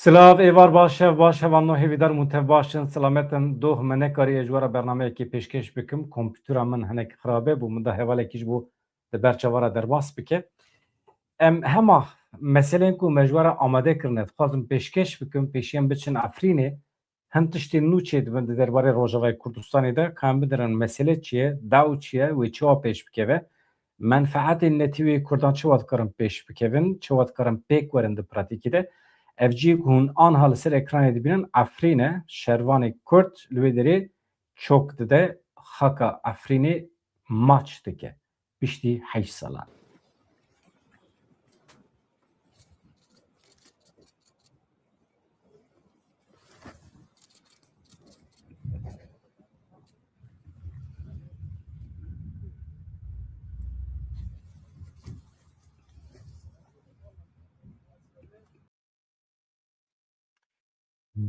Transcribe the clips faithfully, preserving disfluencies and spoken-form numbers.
Silav, êvar baş e, baş e, hevalno hêvîdar im tev baş in, silamet in. Doh, me nekarî ez ji we re bernameyekê pêşkêş bikim. Kompûtera min hinek xirab e, bû min da hevalekî ji bo di ber çavan re derbas bike. Em hema meselên ku me ji we re amade kirine, dixwazim pêşkêş bikim, pêşî em biçin Efrînê. Hin tiştên nû çêdibin di derbarê Rojavayê Kurdistanê de, ka em bidirin mesele çi ye, daw çi ye, wê çawa pêş bikeve? Menfeetên netî wê Kurdan çawa dikarin pêş bikevin, çawa dikarin pêk werin di pratîkê de? Ev cihê ku hûn anha li ser ekranê dibînin, Efrîn e, şervanê Kurd li wê derê çok dide, xaka Efrînê maç dike. Piştî heşt salan.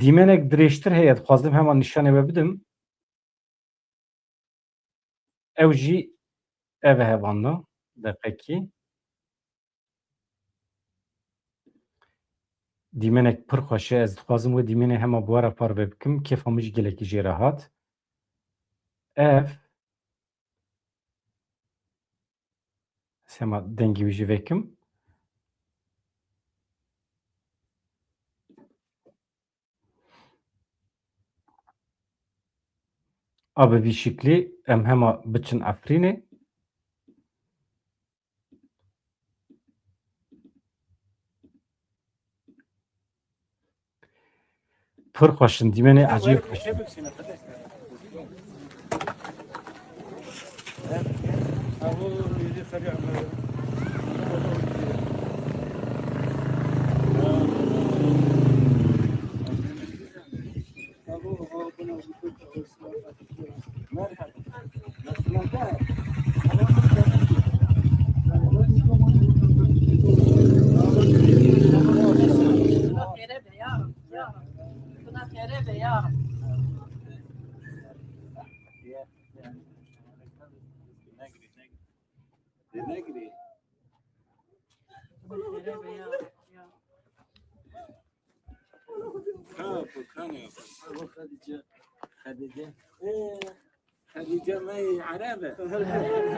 Dîmenek dirêjtir heye, dixwazim hema nîşanê we bidim. Ew jî ev e, hevalno, deqekî. Dîmenek pir xweş e, ez dixwazim wê dîmenê hema bi we re parve bikim. Kêfa min jî gelekî jê re hat. Ev, ez hema dengê wî jî vekim. A bi vî şiklî em hema biçin Efrînê. Pir xweş in, dîmenê ecêb xweş in. Xêre be ya Rab, ya Rab. Xweda xêre be ya Rab. Xweda xêre be ya Rab, ya. Ka, ku ka ne? Xedîce. Xedîce. Ee, Xedîce me Ereb e.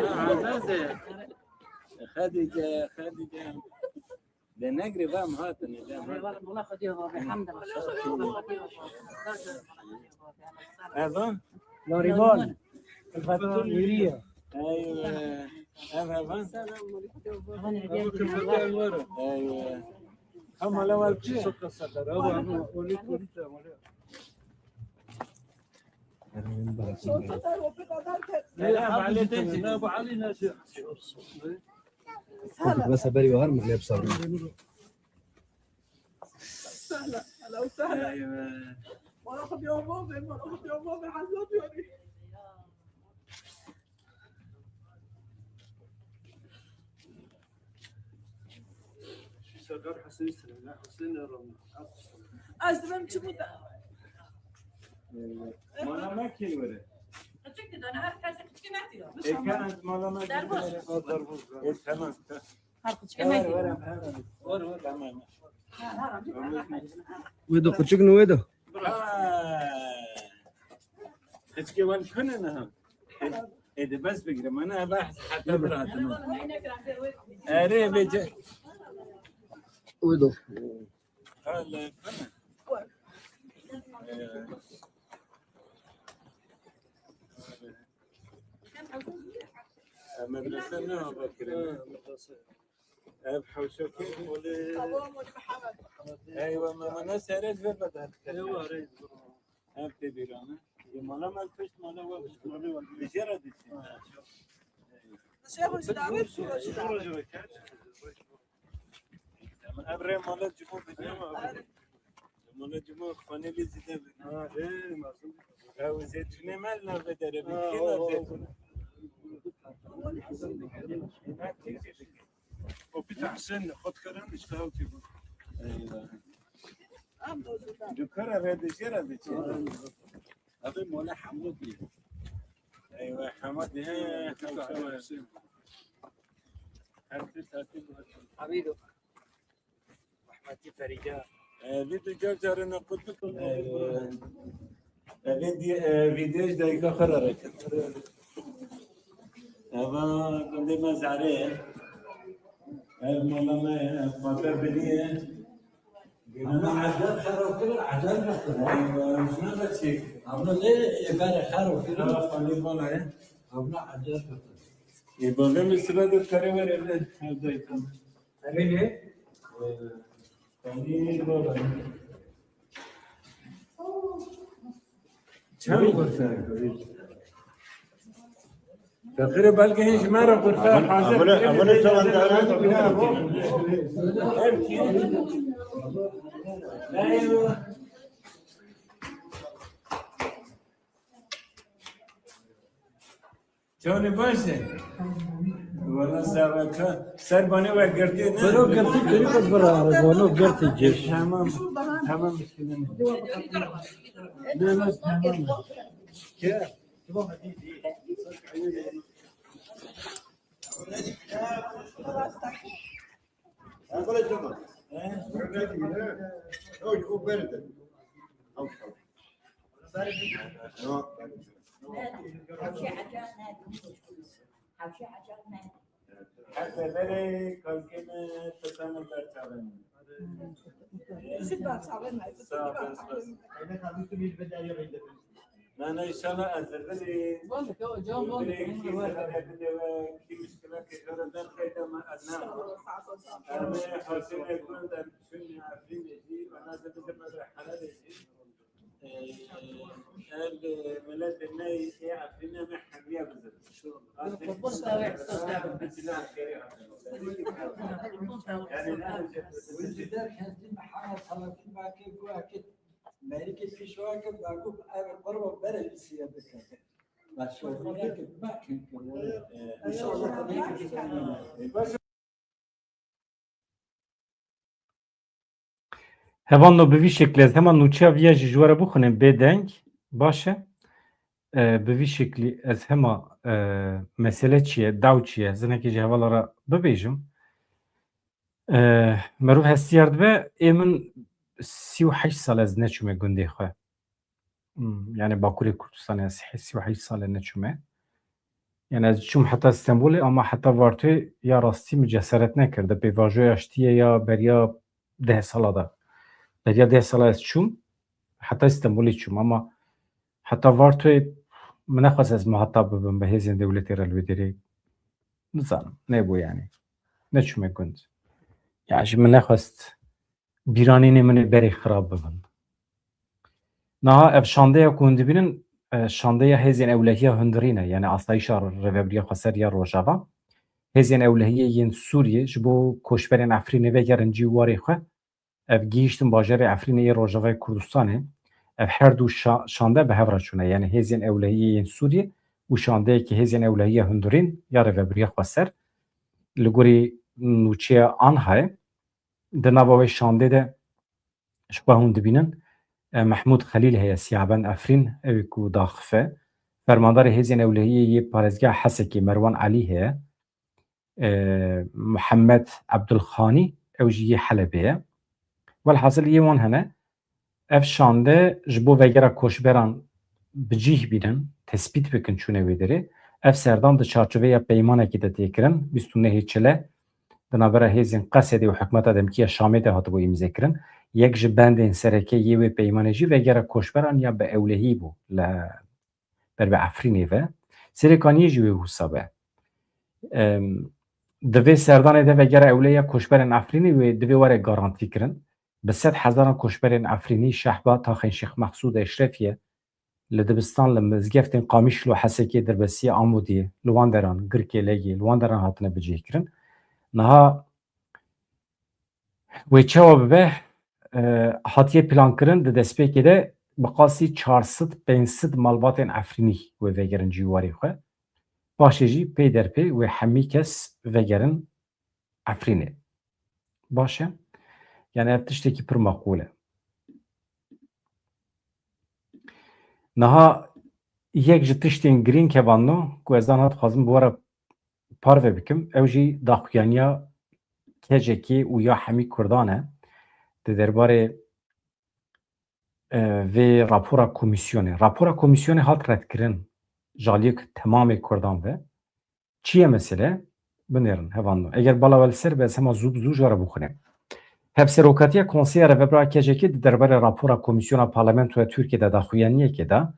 Ha, Azaz e. Xedîce, Xedîce. Lê negrê ve em hatine, lê em hatine. Eyvallah, mola Xwedê ve, elhamdülillah. Eva? Nariman. Elbette, Nuriye. Eyve. Ev Eva? Eyve. Ama ne diye? Eyve. Ama la var ki. Selam aleyküm. Bes berî var mı? Lep sarı. Sehla. Hela û sehla. Eyve. Mala xwe diya bavê, mala xwe diya bavê, hezar diyarî. Serdar Hüseyin Süleyman, Hüseyin Erdoğan. Ez dibim çi bû de? Mala me kê were? Küçük de her kes küçük ne diyor? E, kan mala me. Derbuz. E, tamam. Her küçük ne diyor? Wê do, küçük ne wê do? Küçük wan kune ne ha? E, e, de bes bigre, mana ba hatta bırakın. Ere bece. Wê do. Hala kune. E, medrese ne hava kirin? Ev hewşa kê? Eywa, me, me ne sere ji ver bedel. Ev tê bîrane. Ye mala me pişt mala we. Bi jê re dişî. Ev rê mala cimo bidî. Mala cimo xanê lê zîde bidî. Ew zeytûnê me li navê derê bidî. Kê navê? Opîta Husên xwe dikarin, îşte ew tê bû. Eyvah. Dukara re de jê re de çê. Abi mola Hemûdî. Eyvah, Hemûdî, he, Hemûdî. Her tişt, her tişt. Hamîdo. Rehmetî Ferîde. Vî tu car carê nequt bikin. Evê di-, e, vîdyoyê ji dayika xwe re reket. Eva gundê me Zerê ye. Ev mala me ye, ev pater bilî ye. Ama ecel xerab kirin, ecel bikin. Eywa, ji me re çêk. Ama lê ê berê xerab kirin. Xerab xanî bala ye. Ama ecel bikin. Ê, bavê min sibe de terê were evde, ev dayika. Terê ne? Ee, xanî bala ye. Çend xurfe? Feqîrê belkî hîn ji me re xurfe hazir. Abone, abone soran da. Her kim? Canê baş e. Wala sağ ol. Ser banê we girtî ne? Sero girtî, girî kut bira, wano girtî geç. Tamam. Tamam, müşkile ne? Tamam. Ke? Her seferê kankê me pisane ber çavên. Sağ ol, sağ ol. Ne, ne, inşallah ez de bilî. Bilî ki sefer bide we, ki muşkila ki jara der xeyda me ez ne. Em ê xasine gund em çün Efrînê jî, ana de bide me de Helalê jî. Ev, e, miletê me yê Efrînê me hemiya bizin. Qurban tavê Hüseyin. Yani ne Wî jî derketî Mihemed Selahattin Bakir ku eke merikê pêşwa kir, ba ku ev qurba berê li siye bike. Ba şofîneke mekin kir. E, İnşallah tabii ki Hevalno, bi vî şeklî ez hema nûçeya viya jî ji we re bixwînim bê deng. Baş e. E, bi vî şeklî ez hema, e, mesele çi ye, daw çi ye, ez hinekî ji hevala re bibêjim. E, merov hestiyar dibe, ê min sî û heşt sal ez neçûme gundê xwe. Hmm, yani Bakurê Kurdistanê ez sî û heşt sal e neçûme. Yani ez çûm heta Stenbolê, ama heta Vartoyê ya rastî min cesaret nekir. Di pêvajoya şitiyê ya beriya deh sala de. Beriya deh sala ez çûm, heta Stenbolê çûm, ama heta Vartoyê min nexwest ez muhatap bibim bi hêzên dewletê re li wê derê. Nizanim, nebû yani. Neçûme gund. Ya ji min nexwest bîranînê min ê berê xirab bibin. Niha ev şandeya ku hûn dibînin, e, şandeya hêzên ewlehiya hundirî ne, yani Asayîşa Rêvebiriya Xweser ya Rojava. Hêzên ewlehiyê yên Sûriyê ji bo koçberên Efrînê vegerin cî û warê xwe, ev gihîştin bajarê Efrînê yê Rojavayê Kurdistanê. Ev her du şa-, şande bi hev re çûne, yani hêzên ewlehiyê yên Sûriyê û şandeyekî hêzên ewlehiya hundirîn ya Rêvebiriya Xweser. Li gorî nûçeya ANHAyê, di nava wê şandê de ji xwe hûn dibînin, e, Mehmûd Xelîl heye, Siyabend Efrîn, ew ê ku daxife. Fermandarê hêzên ewlehiyê yê parêzgeha Hesekê Merwan Elî heye. E, Muhammed Ebdulxanî, ew jî yê Helebê ye. Welhasil yê wan hene. Ev şande ji bo vegera koçberan bi cih bînin, tespît bikin çûne wê derê. Ev serdan di çarçoveya peymanekê de tê kirin, bîst û nehê Çile, di navbera hêzên Qesedê û hikûmeta demkî ya Şamê de hatibû îmzekirin. Yek ji bendên sereke yê wê peymanê jî vegera koçberan ya bi ewlehî bû li ber bi Efrînê ve. Serêkaniyê jî wê wisa be. Em, di vê serdanê de vegera ewlehiya koçberên Efrînê wê divê were garantî kirin. Bi sed hezaran koçberên Efrînî, Şehba, Taxên Şêx Mexsûd, Eşrefiye, li dibistan, li mizgeftên Qamîşlo, Hesekê, Dirbesiyê, Amûdiyê, li wan deran, Girkê, Legê, li wan deran hatine bicihkirin. Niha wê çawa bibe, e, hatiye plankirin, di destpêkê de bi qasî çar sed pênc sed malbatên Efrînî wê vegerin cîwarê xwe. Paşê jî pê derpê wê hemî kes vegerin Efrînê. Baş e? Yani ev tiştekî pir meqûl e. Niha yek ji tiştên girîng hevalno ku ez aniha dixwazim bi we re parve bikim, ew jî daxuyaniya kecekê û ya hemî Kurdan e. Di derbarê e, vê rapora komîsyonê. Rapora komîsyonê hat redkirin ji aliyê temamê Kurdan ve. Çi ye mesele? Binêrin, hevalno. Eger bala we li ser be, ez hema zû bi zû ji we re bixwînim. Hevserokatiya Konseya Rêvebir a K C K di derbarê rapora Komîsyona Parlamentoya Tirkiyê de daxuyaniyekê da,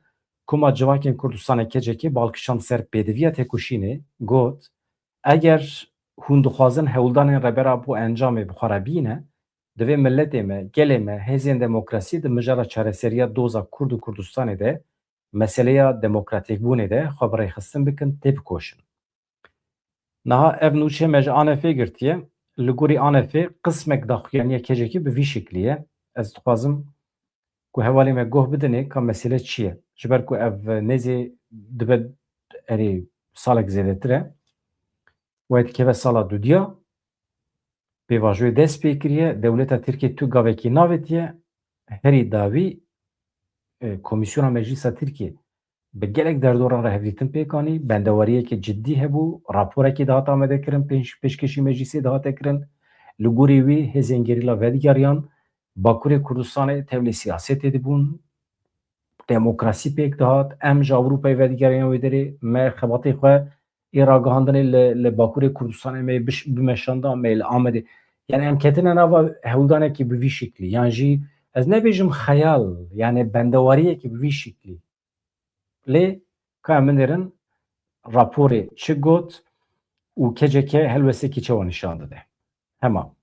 Koma Civakên Kurdistanê K C K bal kişand ser pêdiviya têkoşînê, got, eger hûn dixwazin hewldanên Rêber Apo encamê bi xwe re bîne, divê miletê me, gelê me, hêzên demokrasî di mijara çareseriya doza Kurd û Kurdistanê de, meseleya demokratîkbûnê de xwe bi rêxistin bikin, têbikoşin. Niha ev nûçe me ji ANF'ê girtiye. Li gorî ANF'ê qismek daxuyaniya K C K bi vî şiklî ye. Ez dixwazim ku hevalê me guh bidinê ka mesele çi ye. Ji ber ku ev nêzê dibe erê salek zêdetir e. Wê dikeve sala dudiya. Pêvajoyê dest pê kiriye, dewleta Tirkiyê tu gavekî navêtiye, herî dawî, e, Komîsyona Meclîsa Tirkiyê bi gelek derdoran re hevdîtin pêk anî, bendewariyeke cidî hebû, raporekî dihat amadekirin, pêş-, pêşkêşî meclîsê dihate kirin. Li gorî wî hêzên gerîla vedigeriyan, Bakurê Kurdistanê tevlê siyasetê dibûn, demokrasî pêk dihat, em ji Ewropayê vedigeriyan wê derê, me xebatê xwe ê ragihandinê li, li Bakurê Kurdistanê me biş-, bimeşanda, me li Amedê. Yani em ketine nava hewldanekî bi vî şiklî. Yan jî ez nebêjim xeyal, yani bendewariyekî bi vî şiklî. Lê ka em binêrin raporê çi got û K C K helwestekî çawa nîşan dide. Hema.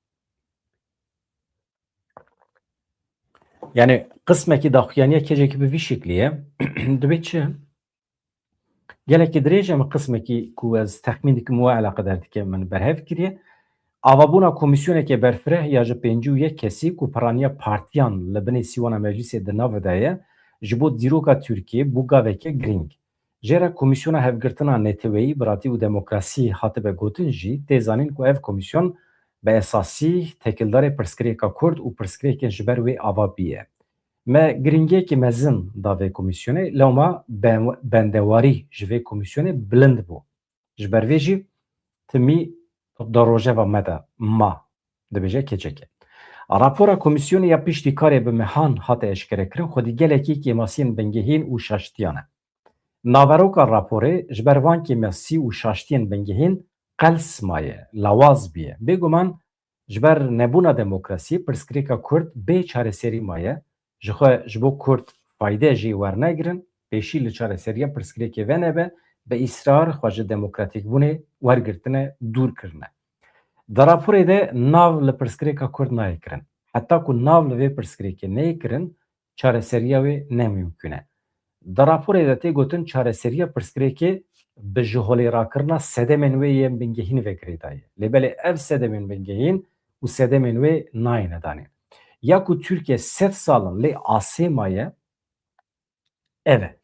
Yani qismekî daxuyaniya K C K bi vî şiklî ye. Dibê çi? Gelekî dirêj e, min qismekî ku ez texmîn dikim we eleqedar dike min berhev kiriye. Avabûna komîsyoneke berfireh ya ji pêncî û yek kesî ku piraniya partiyan li binê sîwana meclîsê di nav de ye, ji bo dîroka Tirkiyê bû gaveke girîng. Jê re Komîsyona Hevgirtina Neteweyî, Biratî û Demokrasî hatibe gotin jî, tê zanîn ku ev komîsyon bi esasî têkildarê pirsgirêka Kurd û pirsgirêkên ji ber wê ava bûye. Me girîngiyekî mezin da vê komîsyonê, lewma ben-, bendewarî ji vê komîsyonê bilind bû. Ji ber vê jî timî di rojeva me de ma, dibêje K C K. Rapora komîsyonê ya piştî karê bi mehan hate eşkerekirin, xwedî gelekî kêmasiyên bingehîn û şaştiyan e. Naveroka raporê ji ber van kêmasî û şaştiyên bingehîn qels maye, lawaz bûye. Bêguman ji ber nebûna demokrasiyê pirsgirêka Kurd bê çareserî maye. Ji xwe ji bo Kurd fayde jê wernegirin, pêşî li çareseriya pirsgirêkê venebe, bi îsrar xwe ji demokratîkbûnê wergirtine, dûr kirine. Di raporê de nav li pirsgirêka Kurd nayê kirin. Heta ku nav li vê pirsgirêkê neyê kirin, çareseriya wê ne mimkûn e. Di raporê de tê gotin çareseriya pirsgirêkê bi jiholêrakirina sedemên wê yên bingehîn ve girêdayî. Lê belê ev sedemên bingehîn û sedemên wê nayêne danê. Ya ku Tirkiye sed sal in lê asê maye, ev e.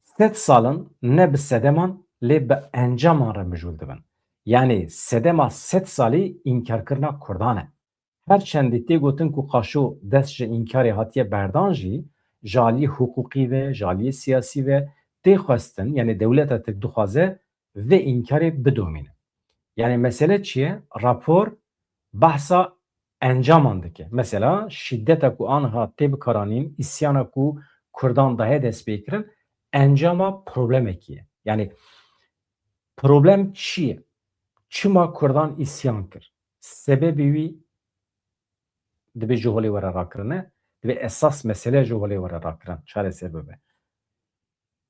Sed sal in ne bi sedeman lê bi encaman re mijûl dibin. Yanî sedema sed salî înkarkirina Kurdan e. Her çendî tê gotin ku qaşo dest ji înkarê hatiye berdan jî, ji aliyê hiqûqî ve, ji aliyê siyasî ve tê xwestin, yanî dewleta Tirk dixwaze vê înkarê bidomîne. Yanî mesele çi ye? Rapor behsa encaman dike. Mesela şîdeta ku aniha tê bikaranîn, îsyana ku Kurdan dayê dest pê kirin, encama problemekî ye. Yanî problem çi ye? Çima Kurdan îsyan kir? Sebebê wî divê ji holê were rakirine, divê esas mesele ji holê were rakirin, çareser bibe.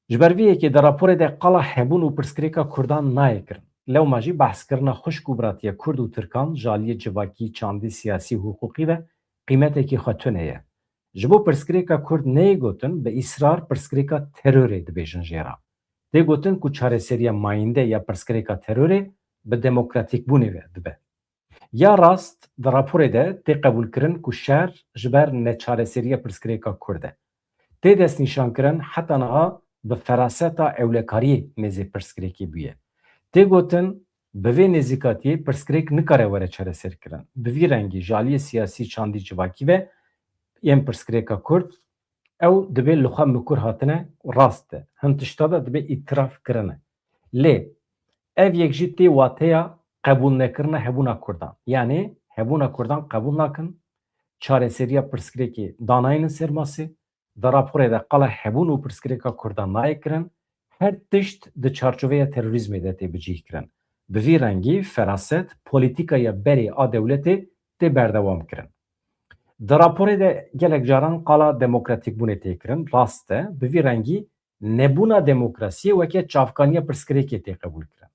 Ji ber vê yekê di raporê de qala hebûn û pirsgirêka Kurdan nayê kirin. Lewma jî behskirina xwişk û biratiya Kurd û Tirkan ji aliyê civakî, çandî, siyasî û hiqûqî ve qîmetekî xwe tune ye. Ji bo pirsgirêka Kurd neyê gotin, bi îsrar pirsgirêka terorê dibêjin jê re. Tê gotin ku çareseriya mayînde ya pirsgirêka terorê bi demokratîkbûnê ve dibe. Ya rast, di raporê de tê qebûlkirin ku şer ji ber neçareseriya pirsgirêka Kurd e. Tê destnîşankirin heta niha bi feraseta ewlekariyê nêzê pirsgirêkê bûye. Tê gotin, bi vê nêzîkatiyê pirsgirêk nikare were çareserkirin. Bi vî rengî ji aliyê siyasî, çandî, civakî ve yên pirsgirêka Kurd ew dibê li xwe mikur hatine û rast e. Hin tişta de dibê îtiraf kirine. Lê ev yek jî tê wateya qebûlnekirina hebûna Kurdan. Yanî hebûna Kurdan qebûl nakin, çareseriya pirsgirêkê danayînin ser masê, Di raporê de qala hebûn û pirsgirêka Kurdan nayê kirin, her tişt di çarçoveya terorîzmê de tê bicihkirin. Bi vî rengî feraset, polîtîkaya berê a dewletê tê berdewam kirin. Di raporê de gelek caran qala demokratîkbûnê tê kirin, rast e, bi vî rengî nebûna demokrasiyê weke çavkaniya pirsgirêkê tê qebûl kirin.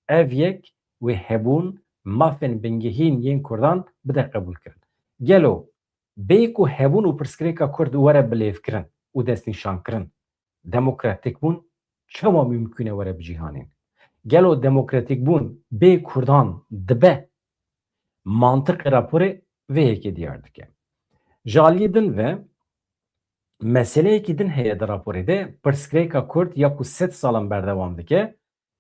Ev yek wê hebûn mafên bingehîn yên Kurdan bide qebûl kirin. Gelo bê ku hebûn û pirsgirêka Kurd were bilêvkirin û destnîşankirin, demokratîkbûn çawa mimkûn e were bicîhanîn? Gelo demokratîkbûn bê Kurdan dibe? Mantiqê raporê vê yekê diyar dike. Ji aliyê din ve meseleyekî din heye di raporê de, pirsgirêka Kurd ya ku sed salan berdewam dike,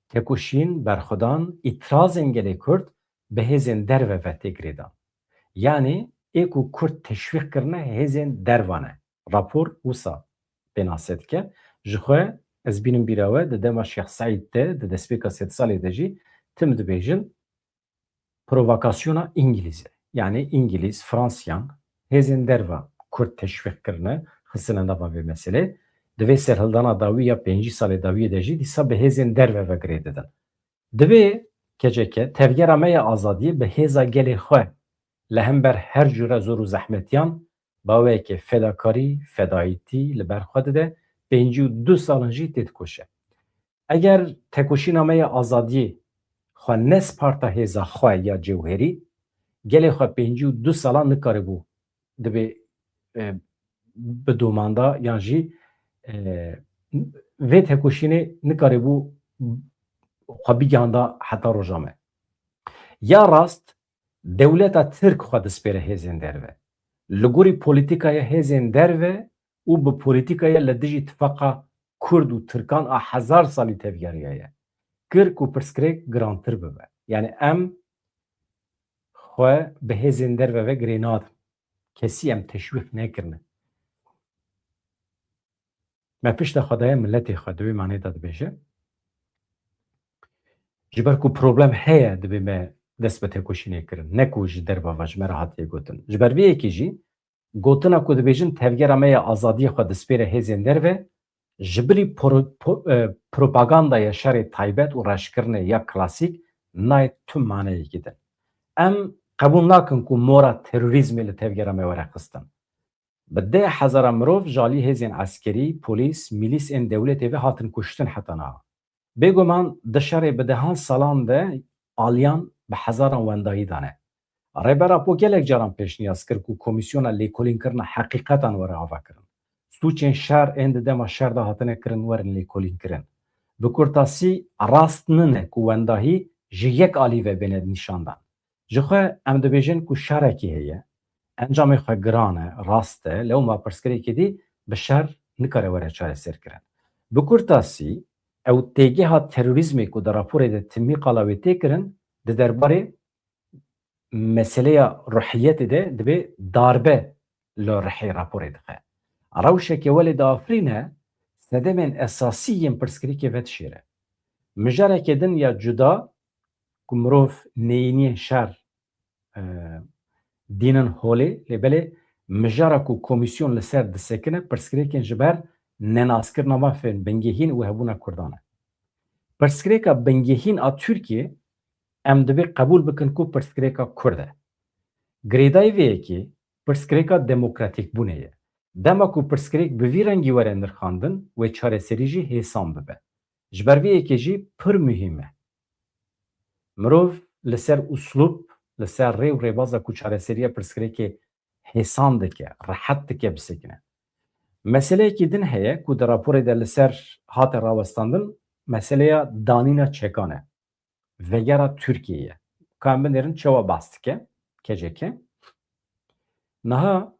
tekoşîn, berxwedan, îtirazên gelê Kurd bi hêzên derve ve tê girêdan. Yanî ê ku Kurd teşwîq kirine hêzên derva ne. Rapor wisa pênase dike. Ji xwe ez bînim bîra we di dema Şêx Seîd de, di destpêka sedsalê de jî tim dibêjin, provokasyona Îngilîz e. Yanî Îngilîz, Fransiyan hêzên derva Kurd teşwîq kirine, xistine nava vê meselê. Di vê serhildana dawî ya pêncî salê dawiyê de jî dîsa bi hêzên derve ve girê didin. Divê K C K, tevgera me ya azadiyê, bi hêza gelê xwe li hember her cure zor û zehmetiyan, bi awayekê fedakarî, fedayîtî li ber xwe dide, pêncî û du salan jî têdikoşe. Eger tekoşîna me ya azadiyê xwe nesparta hêza xwe ya cewherî, gelê xwe pêncî û du salan nikaribû dibê, e, bidomanda yan jî, e, vê tekoşînê nikaribû xwe bigihanda heta roja me. Ya rast, dewleta Tirk xwe dispêre hêzên derve. Li gorî polîtîkaya hêzên derve û bi polîtîkaya li dijî tifaqa Kurd û Tirkan a hezar salî tevgeriyaye, kir ku pirsgirêk girantir bibe. Yanî em xwe bi hêzên derve ve girê nadin. Kesî em teşwîq nekirine. Me pişta xwe daye miletê xwe, di wê manê de dibêje. Ji ber ku problem heye, dibê me dest bi tekoşînê kirin. Ne ku ji derva ve ji me re hatiye gotin. Ji ber vê yekê jî gotina ku dibêjin tevgera me ya azadiyê xwe dispêre hêzên derve, ji bilî pro-, po-, e, propagandaya şerê taybet û reşkirinê ya klasîk nayê tu maneyekî din. Em qebûl nakin ku mora terorîzmê li tevgera me were xistin. Bi deh hezara mirov ji alî hêzên eskerî, polîs, milîs ên dewletê ve hatin kuştin heta niha. Bêguman di şerê bi dehan salan de aliyan bi hezaran wendahî dane. Rêber Apo gelek caran pêşniyaz kir ku komîsyona lêkolînkirina heqîqetan were avakirin. Sûcên şer ên di dema şer de hatine kirin werin lêkolînkirin. Bi kurtasî, rast nine ku wendahî ji yek alî ve bêne nîşandan. Ji xwe em dibêjin ku şerekî heye, encamê xwe giran e, rast e, lewma pirsgirêkê dî bi şer nikare were çareserkirin. Bi kurtasî, ew têgeha terorîzmê ku di raporê de timî qala wê tê kirin, di derbarê meseleya ruhiyetê de dibê darbe li rihê raporê dixe. Rewşeke welê diafirîne, sedemên esasî yên pirsgirêkê vedişêre. Mijarekê din ya cuda ku mirov neyîniyên şer, e, dînin holê, lê belê mijara ku komîsyon li ser disekine pirsgirêkên ji ber nenaskirina mafên bingehîn û hebûna Kurdan e. Pirsgirêka bingehîn a Tirkiyê em dibê qebûl bikin ku pirsgirêka Kurd e. Girêdayî vê yekê pirsgirêka demokratîkbûnê ye. Dema ku pirsgirêk bi vî rengî were nirxandin, wê çareserî jî hêsan bibe. Ji ber vê yekê jî pir muhîm e. Mirov li ser uslûb, li ser rê û rêbaza ku çareseriya pirsgirêkê hêsan dike, rehet dike bisekine. Meseleyekî din heye ku di raporê de li ser hate rawestandin, meseleya danîna çekan e. Vegera Tirkiyeyê ye. Ka em binêrin çawa behs dike K C K. Niha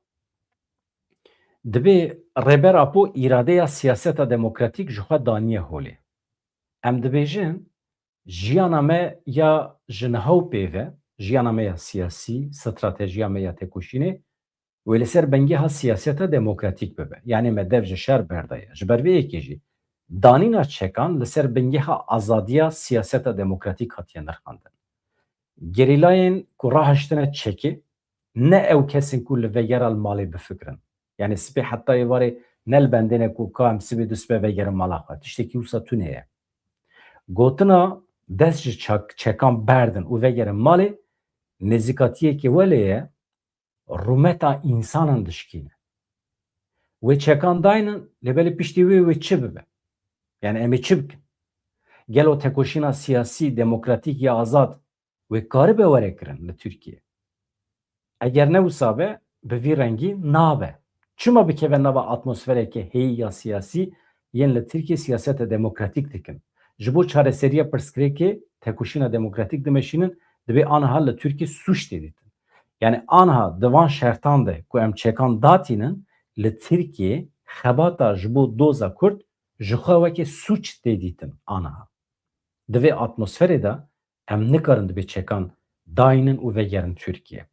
dibê Rêber Apo îradeya siyaseta demokratîk ji xwe daniye holê. Em dibêjin, jiyana me ya ji niha û pê ve, jiyana me ya siyasî, stratejiya me ya têkoşînê, wê li ser bingeha siyaseta demokratîk bibe. Yanî me dev ji şer berdaye. Ji ber vê yekê jî danîna çekan li ser bingeha azadiya siyaseta demokratîk hatiye nirxandin. Gerîlayên ku rahiştine çekê, ne ew kes in ku li vegera li malê bifikirin. Yanî sibê heta êvarê ne li bendê ne ku ka em sibê du sibe vegerin mala xwe. Tiştekî wisa tune ye. Gotina dest ji çak-, çekan berdin û vegerin malê, nêzîkatiyekê welê ye, rûmeta însanan dişkîne. Wê çekan daynin, lê belê piştî wê wê çi bibe? Yani em ê çi bikin? Gelo tekoşîna siyasî, demokratîk ya azad wê karibe were kirin li Tirkiye? Eger ne wisa be, bi vî rengî nabe. Çima bikeve nava atmosfereke heyî ya siyasî yên li Tirkiye siyaseta demokratîk dikin? Ji bo çareseriya pirsgirêkê tekoşîna demokratîk dimeşînin, dibê aniha li Tirkiye sûc tê dîtin. Yani aniha di van şertan de ku em çekan datînin, li Tirkiye xebata ji bo doza Kurd ji xwe weke sûc tê dîtin aniha. Di vê atmosferê de em nikarin dibê çekan daynin û vegerin Tirkiye.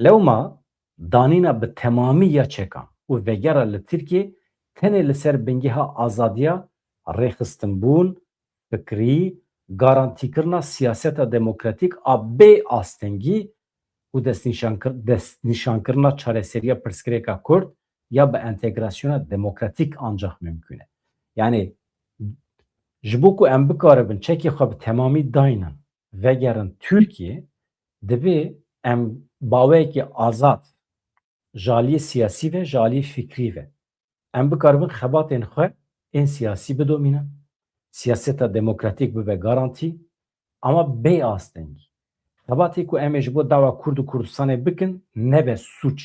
Lewma danîna bi temamî ya çekan û vegera li Tirkiye tenê li ser bingeha azadiya rêxistinbûn, fikrî, garantîkirina siyaseta demokratîk a bê astengî û destnîşankir-, destnîşankirina çareseriya pirsgirêka Kurd ya bi entegrasyona demokratîk ancax mimkûn e. Yani ji bo ku em bikaribin çekê xwe bi temamî daynin, vegerin Tirkiye, divê em baweyekî azad ji aliyê siyasî ve, ji aliyê fikrî ve, em bikaribin xebatên xwe ên siyasî bidomînin, siyaseta demokratîk bibe garantî, ama bê astengî. Xebatê ku em ê ji bo dawa Kurd û Kurdistanê bikin, nebe sûc.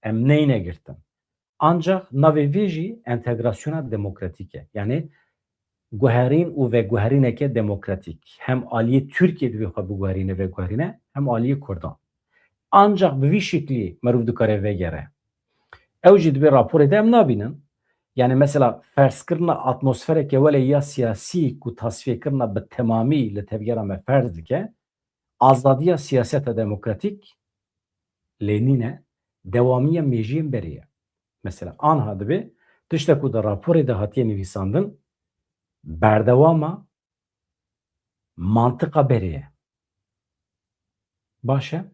Em neyne girtin. Ancak navê vê jî entegrasyona demokratîk e. Yani guherîn û veguherîneke demokratîk. Hem aliyê Tirkiye divê xwe biguherîne, veguherîne, hem aliyê Kurdan. Ancak bi vî şiklî meriv dikare vegere. Ew jî di vê raporê de em nabînin. Yani mesela ferzkirina atmosfereke wele ya siyasî ku tasfiyekirina bi temamî li tevgera me ferz dike, azadiya siyaseta demokratîk lê nîne, dewamiya mêjiyên berê ye. Mesela anha dibe tiştek ku di raporê de hatiye nivîsandin, berdewama mantiqa berê ye. Baş e.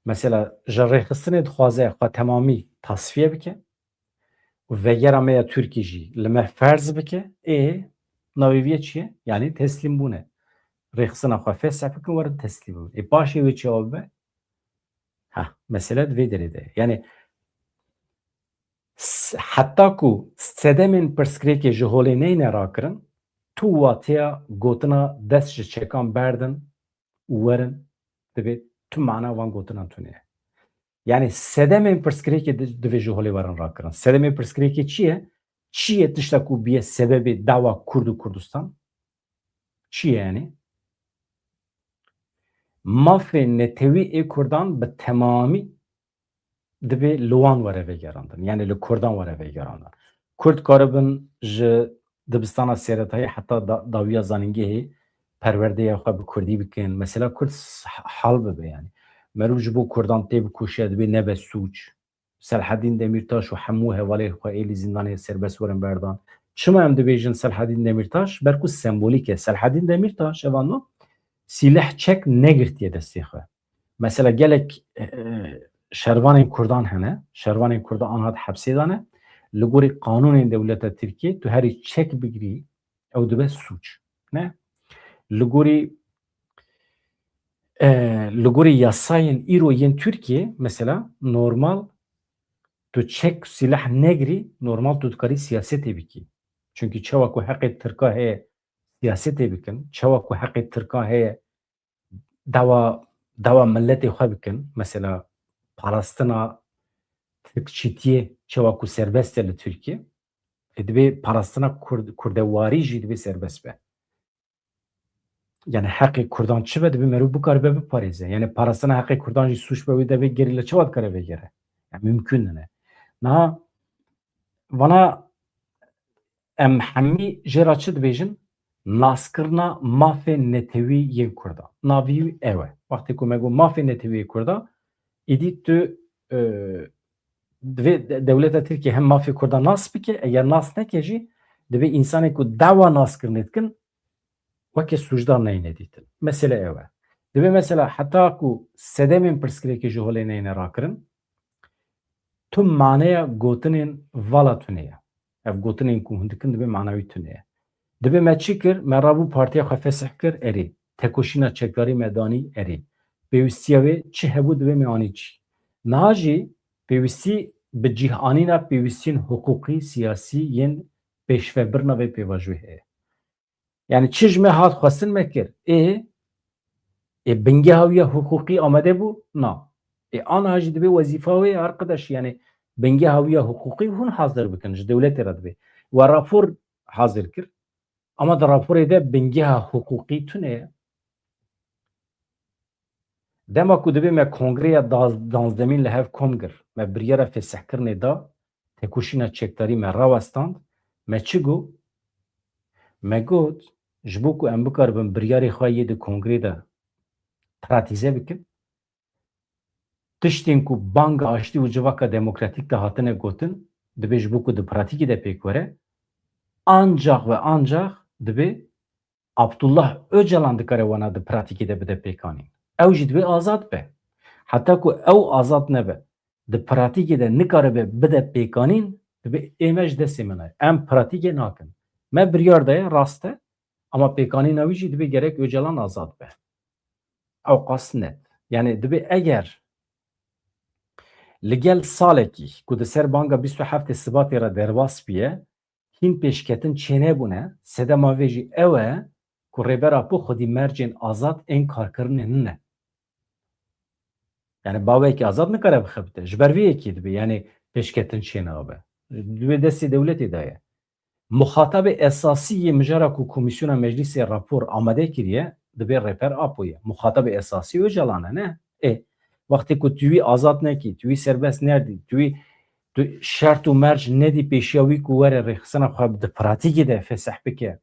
Mesela ji rêxistinê dixwaze xwe temamî tasfiye bike û vegera me ya Tirkî jî li me ferz bike, ê navê vê çi ye? Yanî teslîmbûn e. Rêxistina xwe fesih bikin, werin teslîm bibin. Ê paşê wê çawa bibe? Ha, mesele di vê derê de ye. Yani s-, heta ku sedemên pirsgirêkê ji holê neyne rakirin, tu wateya gotina dest ji çekan berdin û werin, divê tu mana van gotinan tune ye. Yani sedemên pirsgirêkê di-, divê ji holê werin rakirin. Sedemê pirsgirêkê çi ye? Çi ye tişta ku biye sebebê dawa Kurd û Kurdistan? Çi ye yani? Mafê netewî ê Kurdan bi temamî divê li wan were vegerandin. Yani li Kurdan were vegerandin. Kurd karibin ji dibistana seretayî heta da-, dawiya zanîngehê perwerdeya xwe bi Kurdî bikin. Mesela Kurd s-, hal bibe yani. Meriv ji bo Kurdan tê bikoşe, divê nebe sûc. Selhedîn Demîrtaş û hemû hevalê xwe êlî zîndanê serbest werin berdan. Çima em dibêjin Selhedîn Demîrtaş? Ber ku sembolîk e. Selhedîn Demîrtaş, evanno, sîleh çek negirtiye destê xwe. Mesela gelek, e, şervanên Kurdan hene. Şervanên Kurdan anha di hepsê de ne. Li gorî qanûnên dewleta Tirkiyê tu herî çek bigirî, ew dibe sûc. Ne? Li gorî, e, li gorî yasayên îro yên Tirkiyê, mesela normal tu çek sîleh negirî, normal tu dikarî siyasetê bikî. Çünkü çawa ku heqê Tirka heye siyasetê bikin, çawa ku heqê Tirka heye dawa, dawa milletê xwe bikin, mesela parastina Tirkçîtiyê çawa ku serbest e li Tirkiyê, e, divê parastina Kurd-, Kurdewarî jî divê serbest be. Yani heqê Kurdan çi be, divê meriv bikaribe biparêze. Yani parastina heqê Kurdan jî sûc be, wê devê gerîla çawa dikare vegere? Yani mümkün nine. Niha vana em hemî jê re çi dibêjin? Naskirina mafê netewî yên Kurda. Navî wî ew e. Wextê ku me got mafê netewî yê Kurda, îdî tu, e, divê de-, dewleta Tirkiye hem mafê Kurda nas bike, eger nas neke jî, divê însanê ku dawa naskirinê dikin, weke sûcdar neyne dîtin. Mesele ew e. Divê mesela heta ku sedemên pirsgirêkê ji holê neyne rakirin, tu maneya gotinên vala tune ye. Ev gotinên ku hûn dikin dibê manawî tune ye. Dibê me çi kir? Me rabû partiya xwe fesih kir, erê. Tekoşîna çekdarî me danî, erê. Pêwîstiya wê çi hebû dibê me anî cî. Niha jî pêwîstî bi cîhanîna pêwîstiyên hiqûqî, siyasî yên pêşvebirina vê pêvajoyê heye. Yani çi ji me hat xwestin me kir. Ê, ê bingeha wî ya hiqûqî amade bû? Na. Ê aniha jî dibê wezîfa wê ye, arkadaş, yani bingeha wî ya hiqûqî hûn hazir bikin, ji dewletê re dibê. We rapor hazir kir. Ama di raporê de bingeha hiqûqî tune ye. Dema ku dibê me kongreya daz-, danzdemîn li hev kom kir, me biryara fesihkirinê da, tekoşîna çekdarî me rawestand, me çi got? Me got, ji bo ku em bikaribin biryarê xwe yê di kongrê de pratîze bikin, tiştên ku banga aştî û civaka demokratîk de hatine gotin, dibê ji bo ku di pratîkê de pêk were, ancaq ve ancaq dibê Abdullah Ocalan dikare wana di pratîkê de bide pêkanîn. Ew jî dibê azad be. Heta ku ew azad nebe, di pratîkê de nikaribe bide pêkanîn, dibê ê me ji destê me nayê. Em pratîkê nakin. Me biryar daye, rast e, ama pêkanîna wî jî dibê gerek Ocalan azad be. Ew qas net. Yani dibê eger li gel salekî ku di ser banga bîst û heftê Sibatê re derbas biye, hîn pêşketin çênebûne, sedema vê jî ew e ku Rêber Apo xwedî mercên azad ên karkirinê nine. Yani baweyekî azad nikare bixebite. Ji ber vê yekê dibê, yani pêşketin çênabe. Di wê destê dewletê de ye. Muxatabê esasî yê mijara ku Komîsyona Meclîsê rapor amade kiriye, dibê Rêber Apo ye. Muxatabê esasî Ocalan e, ne? Ê, wextê ku tu wî azad nekî, tu wî serbest nerdî, tu wî, tu şert û merc nedî pêşiya wî ku were rêxistina xwe di pratîkê de fesih bike,